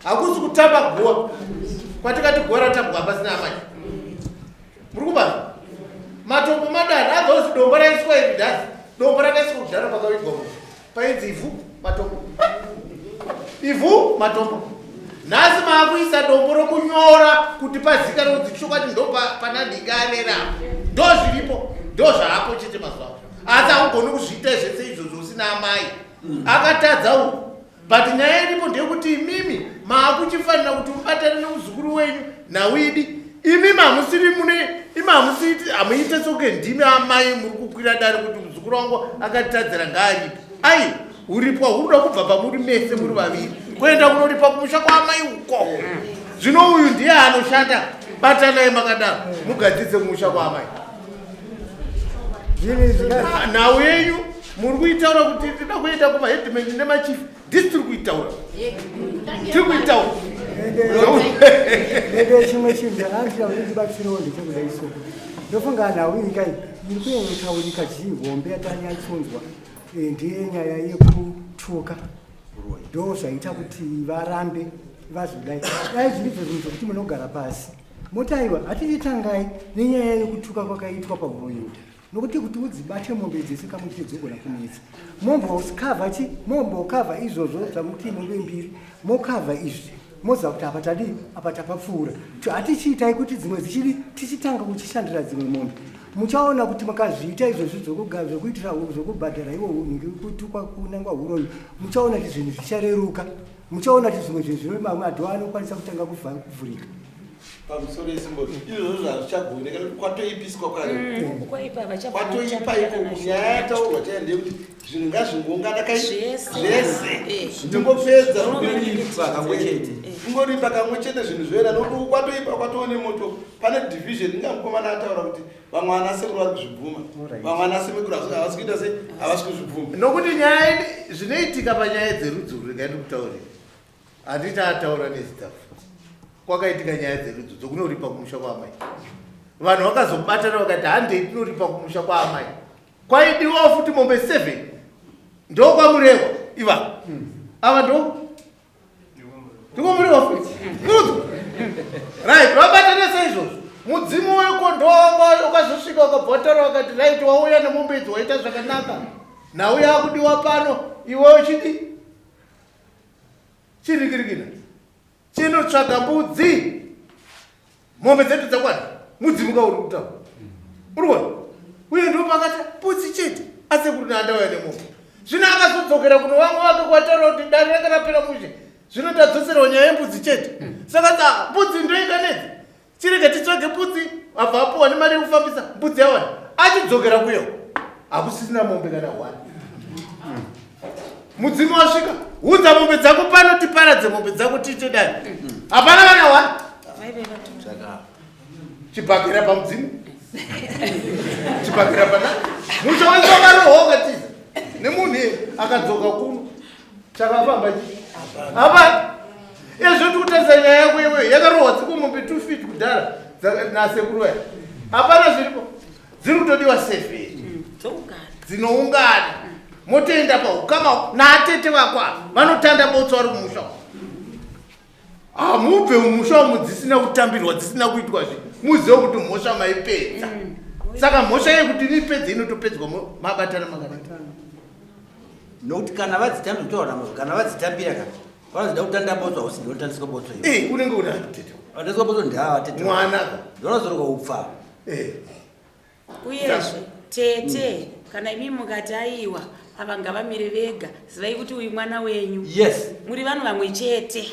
hakusi kutamba guwa kwatikati guwa ratambwa pasina amai. Muri kubata matombo madana abva dombo raiswa iri nhasi, dombo rakaiswa kudhara pakavigwa munhu painzi ivhu matombo, ivhu matombo. Nhasi maakuisa dombo rokunyora kuti pazikanwe kuti chokwadi ndo pana ndingarera, ndo zviripo, ndo zvaapo chete mazuva ano. Asi haugoni kuzviita zvese izvozvo usina amai. Akatadza uku, but nyaya iripo ndeyekuti imimi maakuchifanira kuti mubatane nemuzukuru wenyu nawidi. Imimi hamusiri mune imi hamusiri hamuite sokunge ndimi amai muri kukwira dare kuti muzukuru wangu akatitadzira ngaaripe. Ai, uripwa hunoda kubva pamuri mese muri vaviri kuenda kunoripa kumusha kwaamai uko. Zvino uyu ndiye anoshanda, batanai makadaro mugadzidze kumusha kwaamai. Nhau yenyu muri kuitaura kuti tinoda kuenda kumaheadman nemachief, ndisi tiri kuitaura, tiri kuitaura. Ende chimwe chinhu chakandiita kuti ndibatsirewo ndechekudai so, ndofunga nhau iyi kai iri kunyanya kutaurika chihombe yatanyatsonzwa ndiye nyaya yekutuka, ndo zvaita kuti varambe vazodai. Dai zvirizvo zvinhu zvokuti munogara pasi moti aiwa, hatichitangai nenyaya yekutuka kwakaitwa pauroyi, nokuti kuti udzibate mombe dzese kamwe chete dzogona kunetsa. Mombokavha chi mombokavha izvozvo zvamuti mombe mbiri, mokavha izvi, moziva kuti apa tadii, apa tapapfuura. Hatichiitai kuti dzimwe dzichidi tichitanga kuchishandira dzimwe mombe. Muchaona kuti mukazviita izvozvi zvokuitira zvokubhadhara iwo kutukwa kunangwa uroyi, muchaona kuti zvinhu zvichareruka, muchaona kuti zvimwe zvinhu zvino mamwe adho anokwanisa kutanga kuvhurika. Pamusoro yesimbozi, izvozvo hazvichagoneka nekuti kwatoipiswa kare. Kwaipa, vachabva Kwatoipa kutambira ikoko. kana Nyaya yataurwa chaiyo ndeyekuti zvinhu ngazvingoungana kai Zvese. zvese, tingopedza. Kungoripa kamwe chete. Kungoripa kamwe chete, zvinhu zvoera, nokuti uku kwatoipa, kwatoone moto, pane division. Inga mukomana ataura kuti vamwe ana sekuru vari kuzvibvuma, vamwe ana sekuru havasi kuita sei, havasi kuzvibvuma. Nokuti nyaya zvinoitika panyaya dzerudzi urwu, regai ndikutaurire, handiti ataura nezita futi. Kwakaitika nyaya dzerudzi dzokunoripa kumusha kwaamai, vanhu vakazobatana vakati handei tinoripa kumusha kwaamai. Kwaidiwawo futi mombe 7, ndokwaMurewa iva ava, ndo ndikomurewa futi kurudzo, right? Vabatana saizvozvo. Mudzimu weko ndowanga wakazosvika ukabva wataura wakati right, wauya nemombe idzi, waita zvakanaka, nhau yakudiwa pano, iwe uchidi chirikirikina chinotsvaga mbudzi, mombe dzedu dzakwana. Mudzimu kauri kutaura, uri kuona, uye ndo pakati mbudzi chete asekuru naandauya nemombe. Zvino akazodzokera kuno vamwe vake kwataura kuti dare ranga rapera mushe, zvino tadzoserwa nyaya yembudzi chete. Saka mbudzi ndoinganedzi, chirege titsvage mbudzi. Abva apuwa nemari yekufambisa mbudzi yawana. Achidzokera kuyo hakusisina mombe kana hwani. Mudzimu wasvika, unza mombe dzako pano tiparadze mombe dzako tiite dare. Hapana kana hwani. Vaive vato Chibhakera pamudzimu, chibhakera pana musha wese wakarohwa, ukatiza nemunhu iye akadzoka kuno chakafamba chi hapana. Izvo tikutarisa nyaya yako iweyo yakarohwa dziko mombe 2 feet kudhara nasekuru aya, hapana zviripo, dziri kutodiwa seven. Dzoungana. Dzinoungana, motoenda paukama naatete vako ava vanotanda botso vari kumusha uko. Hamubve mumusha umu dzisina kutambirwa, dzisina kuitwa zve muzive kuti mhosva maipedza. Saka mhosva yekuti nipedze inotopedzwa mabatana makadai. Nokuti kana vadzitambira, kutaura namazvo, kana vadzitambira ka vanozoda kutanda botso, hausi ndinotandiswa botso iwe. Unenge una tete. Vandiswa botso ndava tete. Mwana ka. Ndonozoroka upfa. Uyezve tete, kana imi mukati aiwa, ava ngavamire vega, zivai kuti uyu mwana wenyu. Muri vanhu vamwe chete,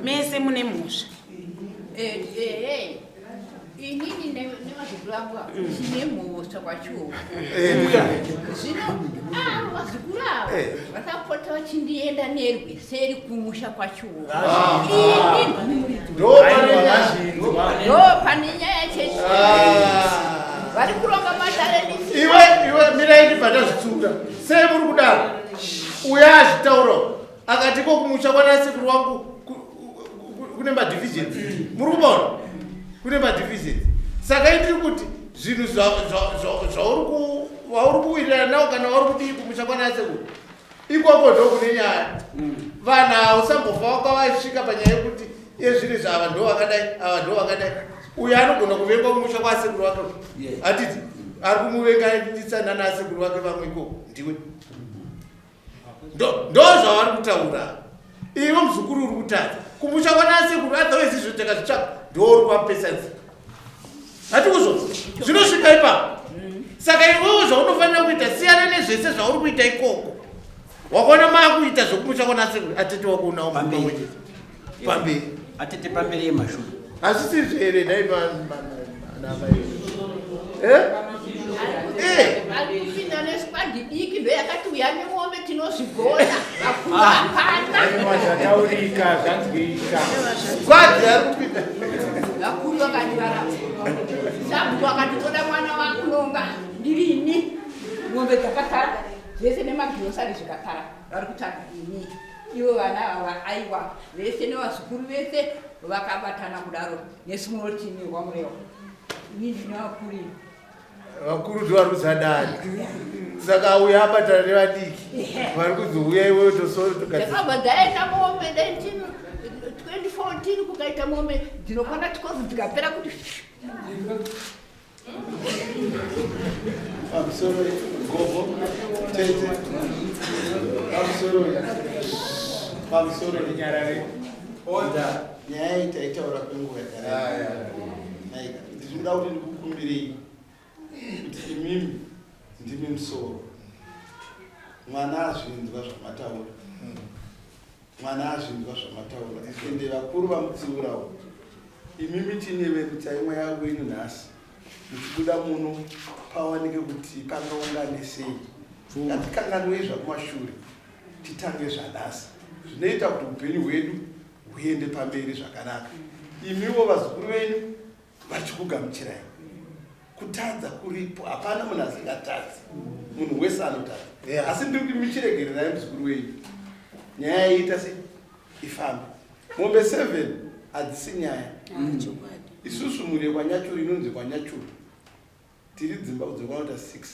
mese mune mhosva. Inini nevazukuru vangu ava tine mhosva kwachioko. Zvino avo vazukuru ava vasapota vachindienda nerweseri kumusha kwachioko. Ini ndini muridzi, ndo pane nyaya chete. Vari kuronga matare ndisi Iwe, iwe, mirai ndibva ndazvitsunga. Sei muri kudaro? Uya azvitaurawo akati ko kumusha kwanasekuru wangu kune madivisions. Muri kubaona kune madivisions. Saka indiri kuti zvinhu zvauri kuwirirana nawo kana wauri kudii kumusha kwanasekuru ikoko ndo kune nyaya. Vanhu hausambofa wakavasvika panyaya yekuti iye zvino izvi ava ndo vakadai, ava ndo vakadai. Uyo anogona kuvengwa kumusha kwasekuru wake, hatiti ari kumuvenganisa nanasekuru vake vamwe ikoko ndiwe. Ndo zvavari kutaura. Iwe muzukuru uri kutadza kumusha kwanasekuru, otherwise izvo takazvitsvaka ndo uri kuvapesanisa. Hatikuzvo zvinosvika ipapo. Saka iwewe zvaunofanira kuita, siyana nezvese zvauri kuita ikoko. Wakaona maakuita zvekumusha kwanasekuru, atete wako unawo pamwe chete pamberi, atete pamberi yemashure. Hazvisi here nhai namai? Ari kupinda nesquad diki ndo yakati uya nemombe, tinozvigona, vakuru hapana. Zvataurika, zvanzwika. Squad ari kupinda. Vakuru vakati varapa, sabhuku akati toda mwana wakunonga ndirini. Mombe dzakatara zvese nemagirosari zvikatara, vari kutsvaga ini. Ivo vana ava aiwa, vese nevazukuru vese vakabatana kudaro nesimulotini wamurewa. Ini ndine vakuru. Vakuru ndo vari kuzadani. Saka uyo abatana nevadiki vari kunzi uya iwewe tosoro. Dzakabva dzaenda mombe 2014, kukaita mombe dzinokwana 12 dzikapera kuti. Pamusoro gogo, tete, pamusoro, pamusoro. Nyarare. Order. Nyaya iyi taitaura kwenguva yakareba. Naika ndinoda kuti ndikukumbirei kuti imimi ndimi musoro. Mwana azvinzwa zvamataura, mwana azvinzwa zvamataura, ende vakuru vamutsiurawo. Imimi tinyeverutsai mweya wenyu nhasi muchibuda muno, pawanike kuti pangaungane sei. Ngatikanganwei zvakumashure, titange zvanhasi zvinoita kuti upenyu hwedu huende pamberi zvakanaka. Imiwo vazukuru venyu vachikugamuchirai. Kutadza kuripo, hapana munhu asingatadzi, munhu wese anotadza, asi ndiri kuti michiregererai muzukuru wenyu, nyaya iita sei ifambe. Mombe 7 hadzisi nyaya. Isusu mhuri yekwanyachuru inonzi kwanyachuru tiri dzimba dzekwanota 6,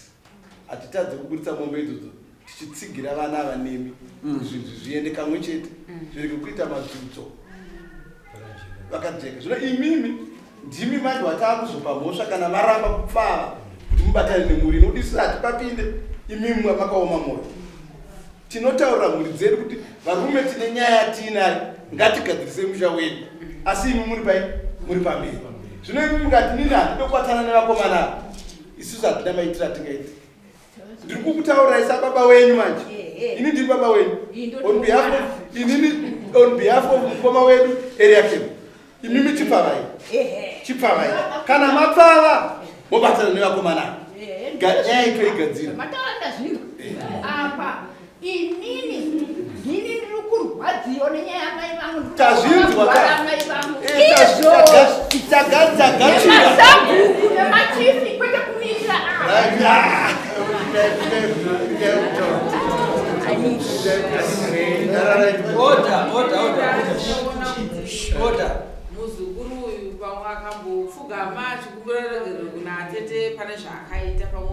hatitadze kuburitsa mombe idzodzo tichitsigira vana ava nemi, zvinhu zviende kamwe chete, zvirege kuita madzudzo vakajeka. Zvino imimi ndimi manje wataakuzopa mhosva kana maramba kupfava kuti mubatane nemhuri inodisisa. Hatipapinde, imimi makaoma mwoyo. Tinotaurira mhuri dzedu kuti varume tine nyaya yatiinayo, ngatigadzirisei musha wedu, asi imi muri pai, muri pamberi. Zvino imi mukati nini handide kubatana nevakomana ava, isusu hatina maitiro atingaiti. Ndiri kukutaurirai sababa wenyu manje, ini ndiri baba wenyu on behalf of inini, on behalf of mukoma wedu Eriakim. Imimi chipfavai, chipfavai. Kana mapfava mobatana nevakomana ava, nyaya itoigadzira. Mataura, ndazvinzwa. Apa inini ndini ndiri kurwadziwa nenyaya yamai vangu. Tazvinzwa ka. Amai vangu. Eh, izvo tagachira. Nemasabhuku nemachifi, kwete kumirira. Order, order, order. Order. Muzukuru uyu pamwe akambopfugama achikumbira regerero kuna atete pane zvaakaita, pamwe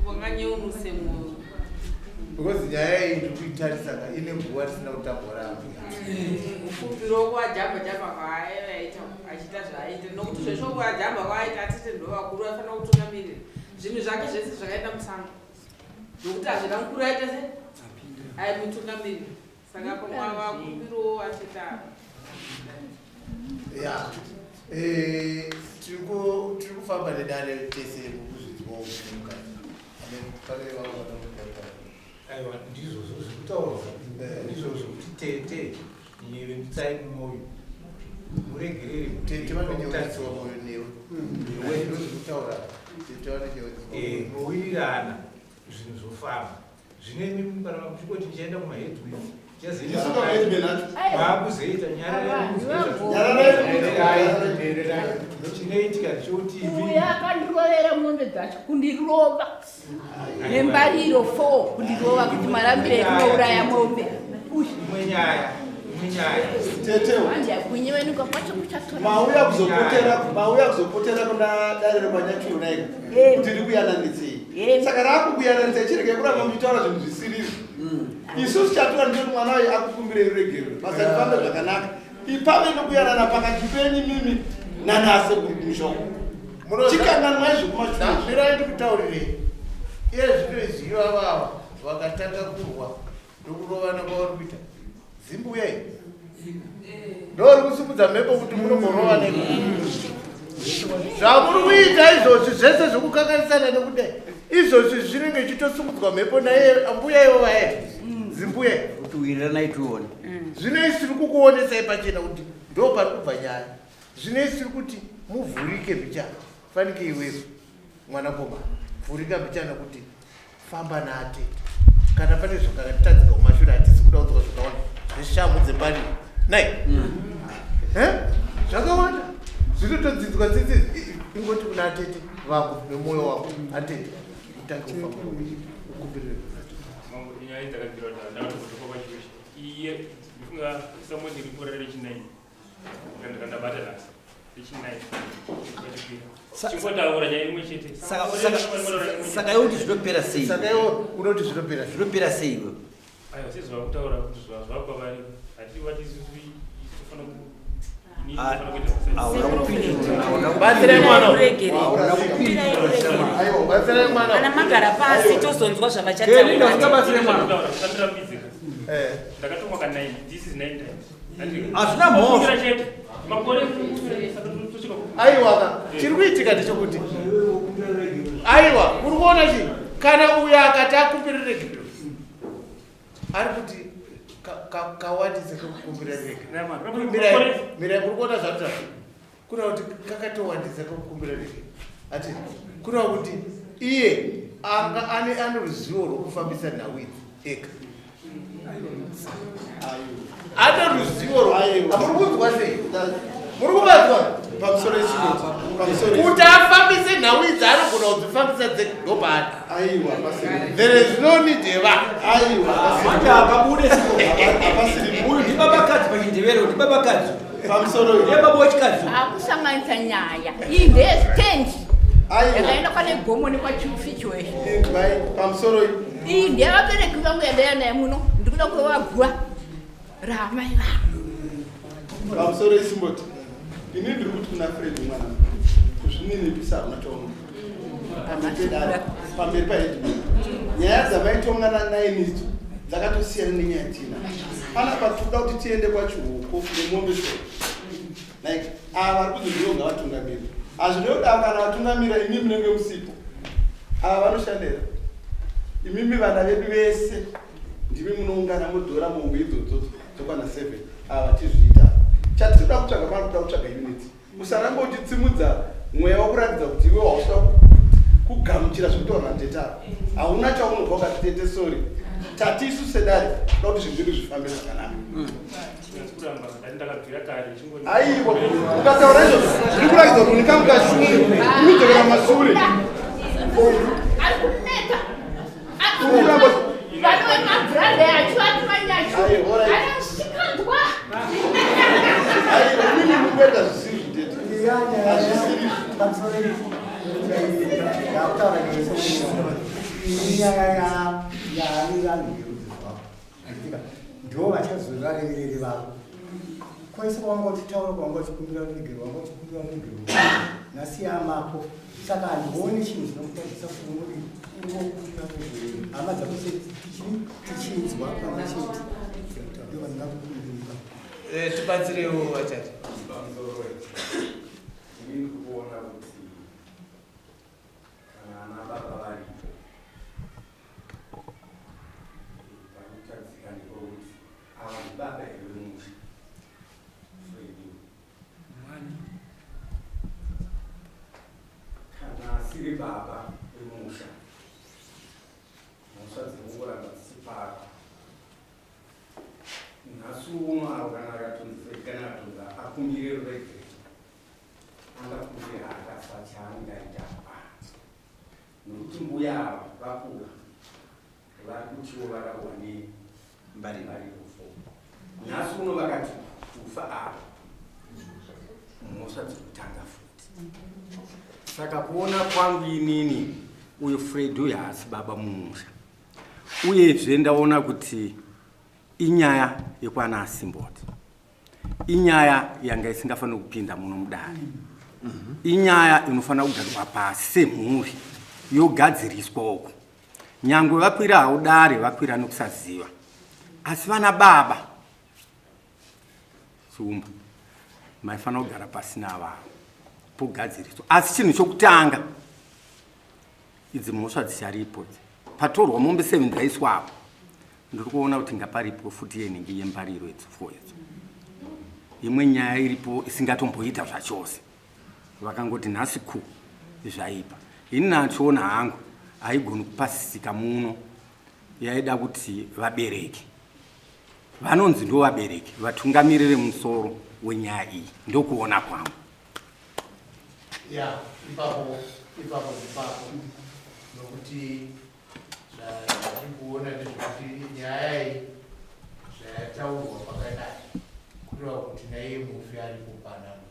wanganyeunuse mwoyo. Because nyaya iyi ndiri kuitarisa ka, ine guva risina kutambwa rambuya. Kumbiro kuwajamba jamba kwaaiita achiita zvaaita, nokuti zvesvo kuwajamba kwaaita, atete ndo vakuru vaifanira kutungamirira zvinhu zvake zvese zvakaenda musango, nokuti hazvina mukuru aita se aimutungamirira. Saka pamwe vakumbiro atete ava. Ya, tiri kufamba nedare tese mukuzvinzwawo mukati. Pane vamwe vanomuta? Aiwa, ndizvozvo zvekutaurwa, ndizvozvo kuti tete nyevenutsai mwoyo, muregerere. Tete vanonyevenutsiwa mwoyo newe. Newe. Ndozvekutaura, tete vanonyevenutsiwa. Mowirirana, zvinhu zvofamba. Zvino imi kana muchingoti ndichaenda kumaheadways. Vakuzoita chinoitika ndechekuti uyo akandirovera mombe dzacho kundirova nembariro 4 kundirova kuti marambire ekunouraya mombe. Imwe nyaya, imwe nyaya. Tetewo. Kunyevenuka kwacho kuchatora. Mauya kuzopotera, mauya kuzopotera kuna dare rekwanyachuru naika kuti rikuyananitsei. Saka rakukuyananitsei chirege kuramba muchitaura zvinhu zvisirizvo. Isusu chatora ndechekuti mwana uyu akukumbirei ruregerero, basa rifambe zvakanaka. Ipave nokuyanana pakati penyu mimi nanasekuru kumushoko. Chikanganwai zvekumashure. Mirai ndikutaurirei. Iye zvino izvi ivava vakatanga kurwa ndokurovana kwavari kuita. Zimbuya iyi ndori kusimudza mhepo kuti munomborova neko. Zvamuri kuita izvozvi zvese zvekukanganisana nekudai izvozvi zvinenge ichitosimudzwa mhepo naiye mbuya ivo vaye zimbuya iyi. Kuti wiriranai tione. Zvino isi tiri kukuonesai pachena kuti ndo pari kubva nyaya. Zvino isi tiri kuti muvhurike mbichana, fanike iwewe mwanakomana vhurika mbichana kuti famba naatete. Kana pane zvakatadzika kumashure hatisi kuda kunzwa zvakawanda zveshamhu dzembariro nai. Zvakawanda zvinotodzidzwa tsitsi. Ingoti kuna atete vako nemwoyo wako, atete utange kufamba ukumbirire. Mambo, nyaya dzakabvira kuti ndakatozotoka kwachiweshe iye ndifunga samoni ripora rechinai ndakandabata nhasi rechinai kwachikwira chingotaura nyaya imwe chete. Saka iwe kuti zvinopera sei? Saka iwe unoti zvinopera sei? Zvinopera sei iwe? Aiwa, sezvavakutaura kuti zvava kwavari hatiri vati isusu tofanira ku inini tofanira kuita basa. Batsirai mwana. Hauna kupindura. Batsirai mwana. Kana magara pasi tozonzwa Keni, ndausingabatsire mwana. Usandirambidzika. Ndakatumwa ka 9, this is 9 times. Hazvina mhosva. Kumbira chete makore saka tosvika Aiwa ka, chiri kuitika ndechekuti aiwa, uri kuona chii? Kana uyo akati akumbire regero, ari kuti kawandise kekukumbira regero. Mirai, mirai, muri kuona zvatutaura? Kureva kuti kakatowandisa kekukumbira regero, ati kureva kuti iye anga ane ruzivo rwekufambisa nhau idzi ega, ane ruzivo rwo. Muri kunzwa sei? Muri kuvanzwa? Pamusoro ichikoti. Pamusoro. Kuti afambise nhau idzi anogona kudzifambisa dzega, ndopaari. Aiwa, pasiri. There is no need yeva. Aiwa, Manje apabude siko. Hapasiri. Uyu ndibabakadzi pachindevere, ndibabakadzi. Pamusoro. Ndiye baba wechikadzi. Akusanganisa nyaya iyi ndeyestendi Aiwa. yakaenda kwane gomo nekwachifichiweshe. Inzwai, pamusoro. Iyi ndeyevabereki vangu yandaiya naye muno, ndikuda kurovagura raamai vangu. Pamusoro isimboti. Ini ndiri kuti kuna Fred mwana. Kuzvininipisa hakuna chaunobva. Pamberi pedare, pamberi paheadman. Nyaya dzamaitongana nainidzo dzakatosiyana nenyaya tina. Panapa tikuda kuti tiende kwaChihoko nemombe shoma. Like ava vari kunzi ndivo ngavatungamiri. Hazvirevi kuti ava kana vatungamira imi munenge musipo. Ava vanoshandira. Imimi vana vedu vese ndimi munoungana modhora mombe idzodzo dzokwana 7 ava vachizviita. Chatiri kuda kutsvaga pano kuda kutsvaga unity. Usaramba uchitsimudza mweya wekuratidza kuti iwe wausida kugamuchira zvekutaura natete ava. Hauna chaunobva ukati tete sorry. Tati isu sedare toda kuti zvinhu zvedu zvifambe zvakanaka. Kuramba ndati ndakabvira kare. Aiwa, ukataura izvozvo zviri kuratidza kuti une kamukashungu unodzokera masure. Ari kuneta. Uri kuramba. Vanove mabhuranda acho ati manyacho Aiwa, alright. anosikanzwa. Aiwa, imimi muri kuita zvisiri zvitete. Hazvisiri. Ndakutaura inyaya yaane vanhu verudzi rwavo, handitika ndo vachazovarevereri vavo kwese kwavanga uchitaura, kwavanga uchikumbira ruregero, wanga uchikumbira ruregero nhasi yamako. Saka handioni chinhu chinokutadzisa kuti ungokumbira ruregero hama dzako tichinzwa pamwe chete ndo vanongakukumbira. Tibatsirewo vachati. Pamusoro, inini kuona kuti kana ana baba varipo, parikutadzika ndepekuti ava ndibaba here vemusha, Fredi? Kana asiri baba vemusha, mhosva dzinongoramba dzichiparwa. uno avo kana akatonzi Fred kana akatonzi akumbire ruregerero angakumbire haakasa chaangaita hapana nokuti mbuya ava vakura vari kutiwo varawa nembariro fo nhasi uno vakati kufa ava mhosva dziri kutanga futi saka kuona kwangu inini uyu Fred uyu haasi baba mumusha uyezve ndaona kuti inyaya yekwana Asimboti inyaya yanga isingafaniri kupinda muno mudare. Inyaya inofanira kugarirwa pasi semhuri yogadziriswa uku. Nyangwe vakwira havo dare vakwira nokusaziva, asi vana baba Chiumba maifanira kugara pasi navavo pogadziriswa. Asi chinhu chokutanga idzi mhosva dzicharipo idzi patorwa mombe 7 dzaiswa apo ndiri kuona kuti ngaparipwe futi yenhingi yembariro idzi fo idzo imwe nyaya iripo isingatomboita zvachose vakangoti nhasi ku zvaipa ini nachiona hangu haigoni kupasisika muno yaida kuti vabereki vanonzi ndo vabereki vatungamirire musoro wenyaya iyi ndokuona kwangu. Ya, ipapo ipapo ipapo nokuti zvatiri kuona ndezvekuti nyaya iyi zvayataurwa pakadai kureva kuti naiye mufi aripo panano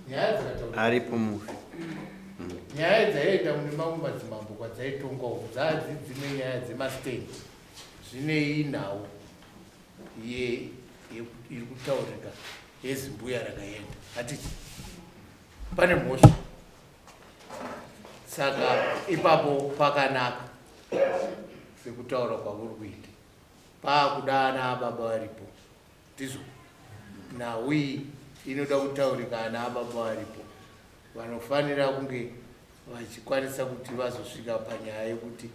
nyaya dzakataurwa aripo mufi. Nyaya dzaienda mune mamwe madzimambo kwadzaitongwa uku dzadzi dzimwe nyaya dzemastendi zvinei nhau ye iri kutaurika yezimbuya rakaenda hatiti pane mhosva saka ipapo pakanaka sekutaura kwavuri kuita paakuda ana ababa varipo ndizvo nhau iyi inoda kutaurika ana ababa varipo vanofanira kunge vachikwanisa kuti vazosvika panyaya yekuti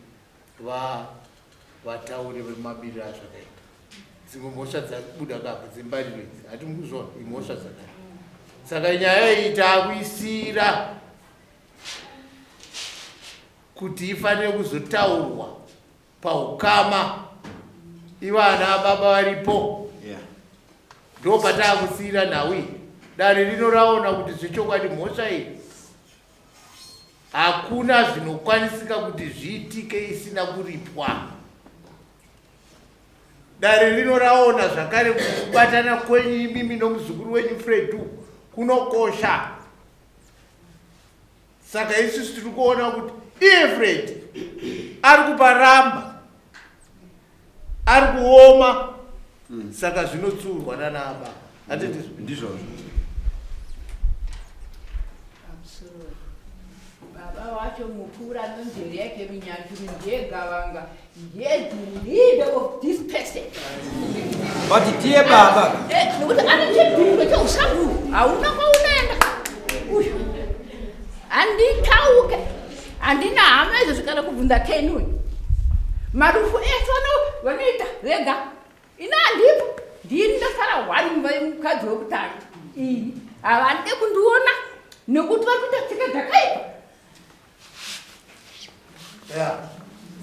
va vataure vemabiriro azvakaita dzimwe mhosva dzabuda kapa dzembariro idzi hati mukuzviona imhosva dzakare saka nyaya iyi taakuisira kuti ifanire kuzotaurwa paukama ivana baba varipo ndo pataakusiira nhau iyi dare rino raona kuti zvechokwadi mhosva iyi hakuna zvinokwanisika kuti zviitike isina kuripwa. Dare rino raona zvakare kuti kubatana kwenyu imimi nomuzukuru wenyu Fredu kunokosha. Saka isusu tiri kuona kuti iye Fred ari kuparamba, ari kuoma, saka zvinotsurwa nana baba. Handiti ndizvozvo? Absolutely. Baba wacho mukuru anonzi yake Runyaturu ndiye gavanga ndiye the leader of this person. But ndiye baba. Nekuti ane chidhumbe cheusabu hauna kwaunoenda. Uyu handitauke handina hama izvozvi kana kubvunza Ken uyu. Marufu ese vanoita vega. Ini handipo, ndini ndasara hwani mumba yemukadzi wekutanga. Ini havade kundiona nekuti vari kuita tsika dzakaipa.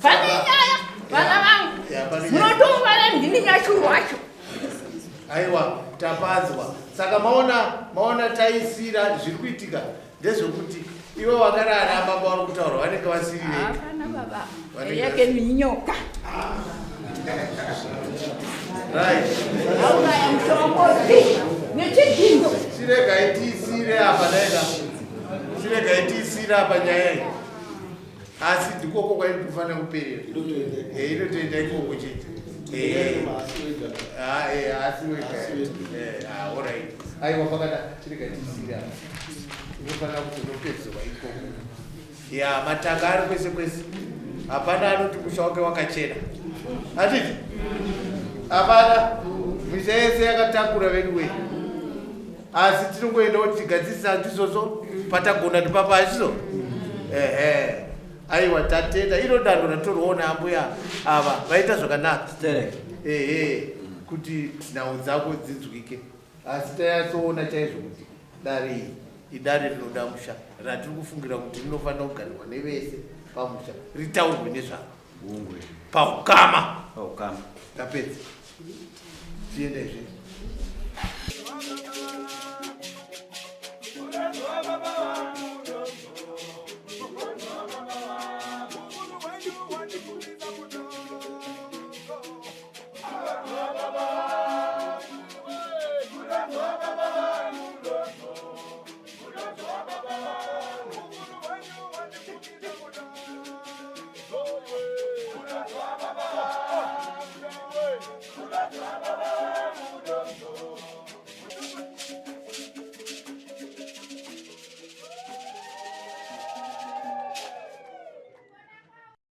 Pane nyaya vana vangu munotovara ndini nyachuru wacho. Aiwa tapanzwa. Saka maona maona taisira zviri kuitika ndezvekuti iwe wakarara baba vari kutaura vanenge vasiri vega. Hapana baba. Yake ni nyoka. Right. Auraya mushongoti nechidhindo. Chiregai tiisire apa daika. Chiregai tiisire apa nyaya iyi. Asi ndikoko kwainofanira kuperera. Eh, inotoenda ikoko chete. Eh. Ah, eh, asi wega. Eh, ah, all right. Aiwa pakada chiregai tiisire apa. Inofanira kuzonopedzerwa ikoko. Ya, matanga ari kwese kwese. Hapana anoti musha wake wakachena. Hatiti? Hapana. Misha yese yakatakura veduwe. Asi tinongoenda kuti tigadzirisa handizvozvo patagona ndipapa hazvizo? Ehe. Aiwa tatenda. Iro danho ratorwawo naambuya ava vaita zvakanaka. Ehe. Kuti nhau dzako dzinzwike. Asi tanyatsoona chaizvo kuti dare iri idare rinoda musha ratiri kufungira kuti rinofanira kugarirwa nevese pamusha ritaurwe nezvaro paukama. Paukama. Tapedza. Tiende zve.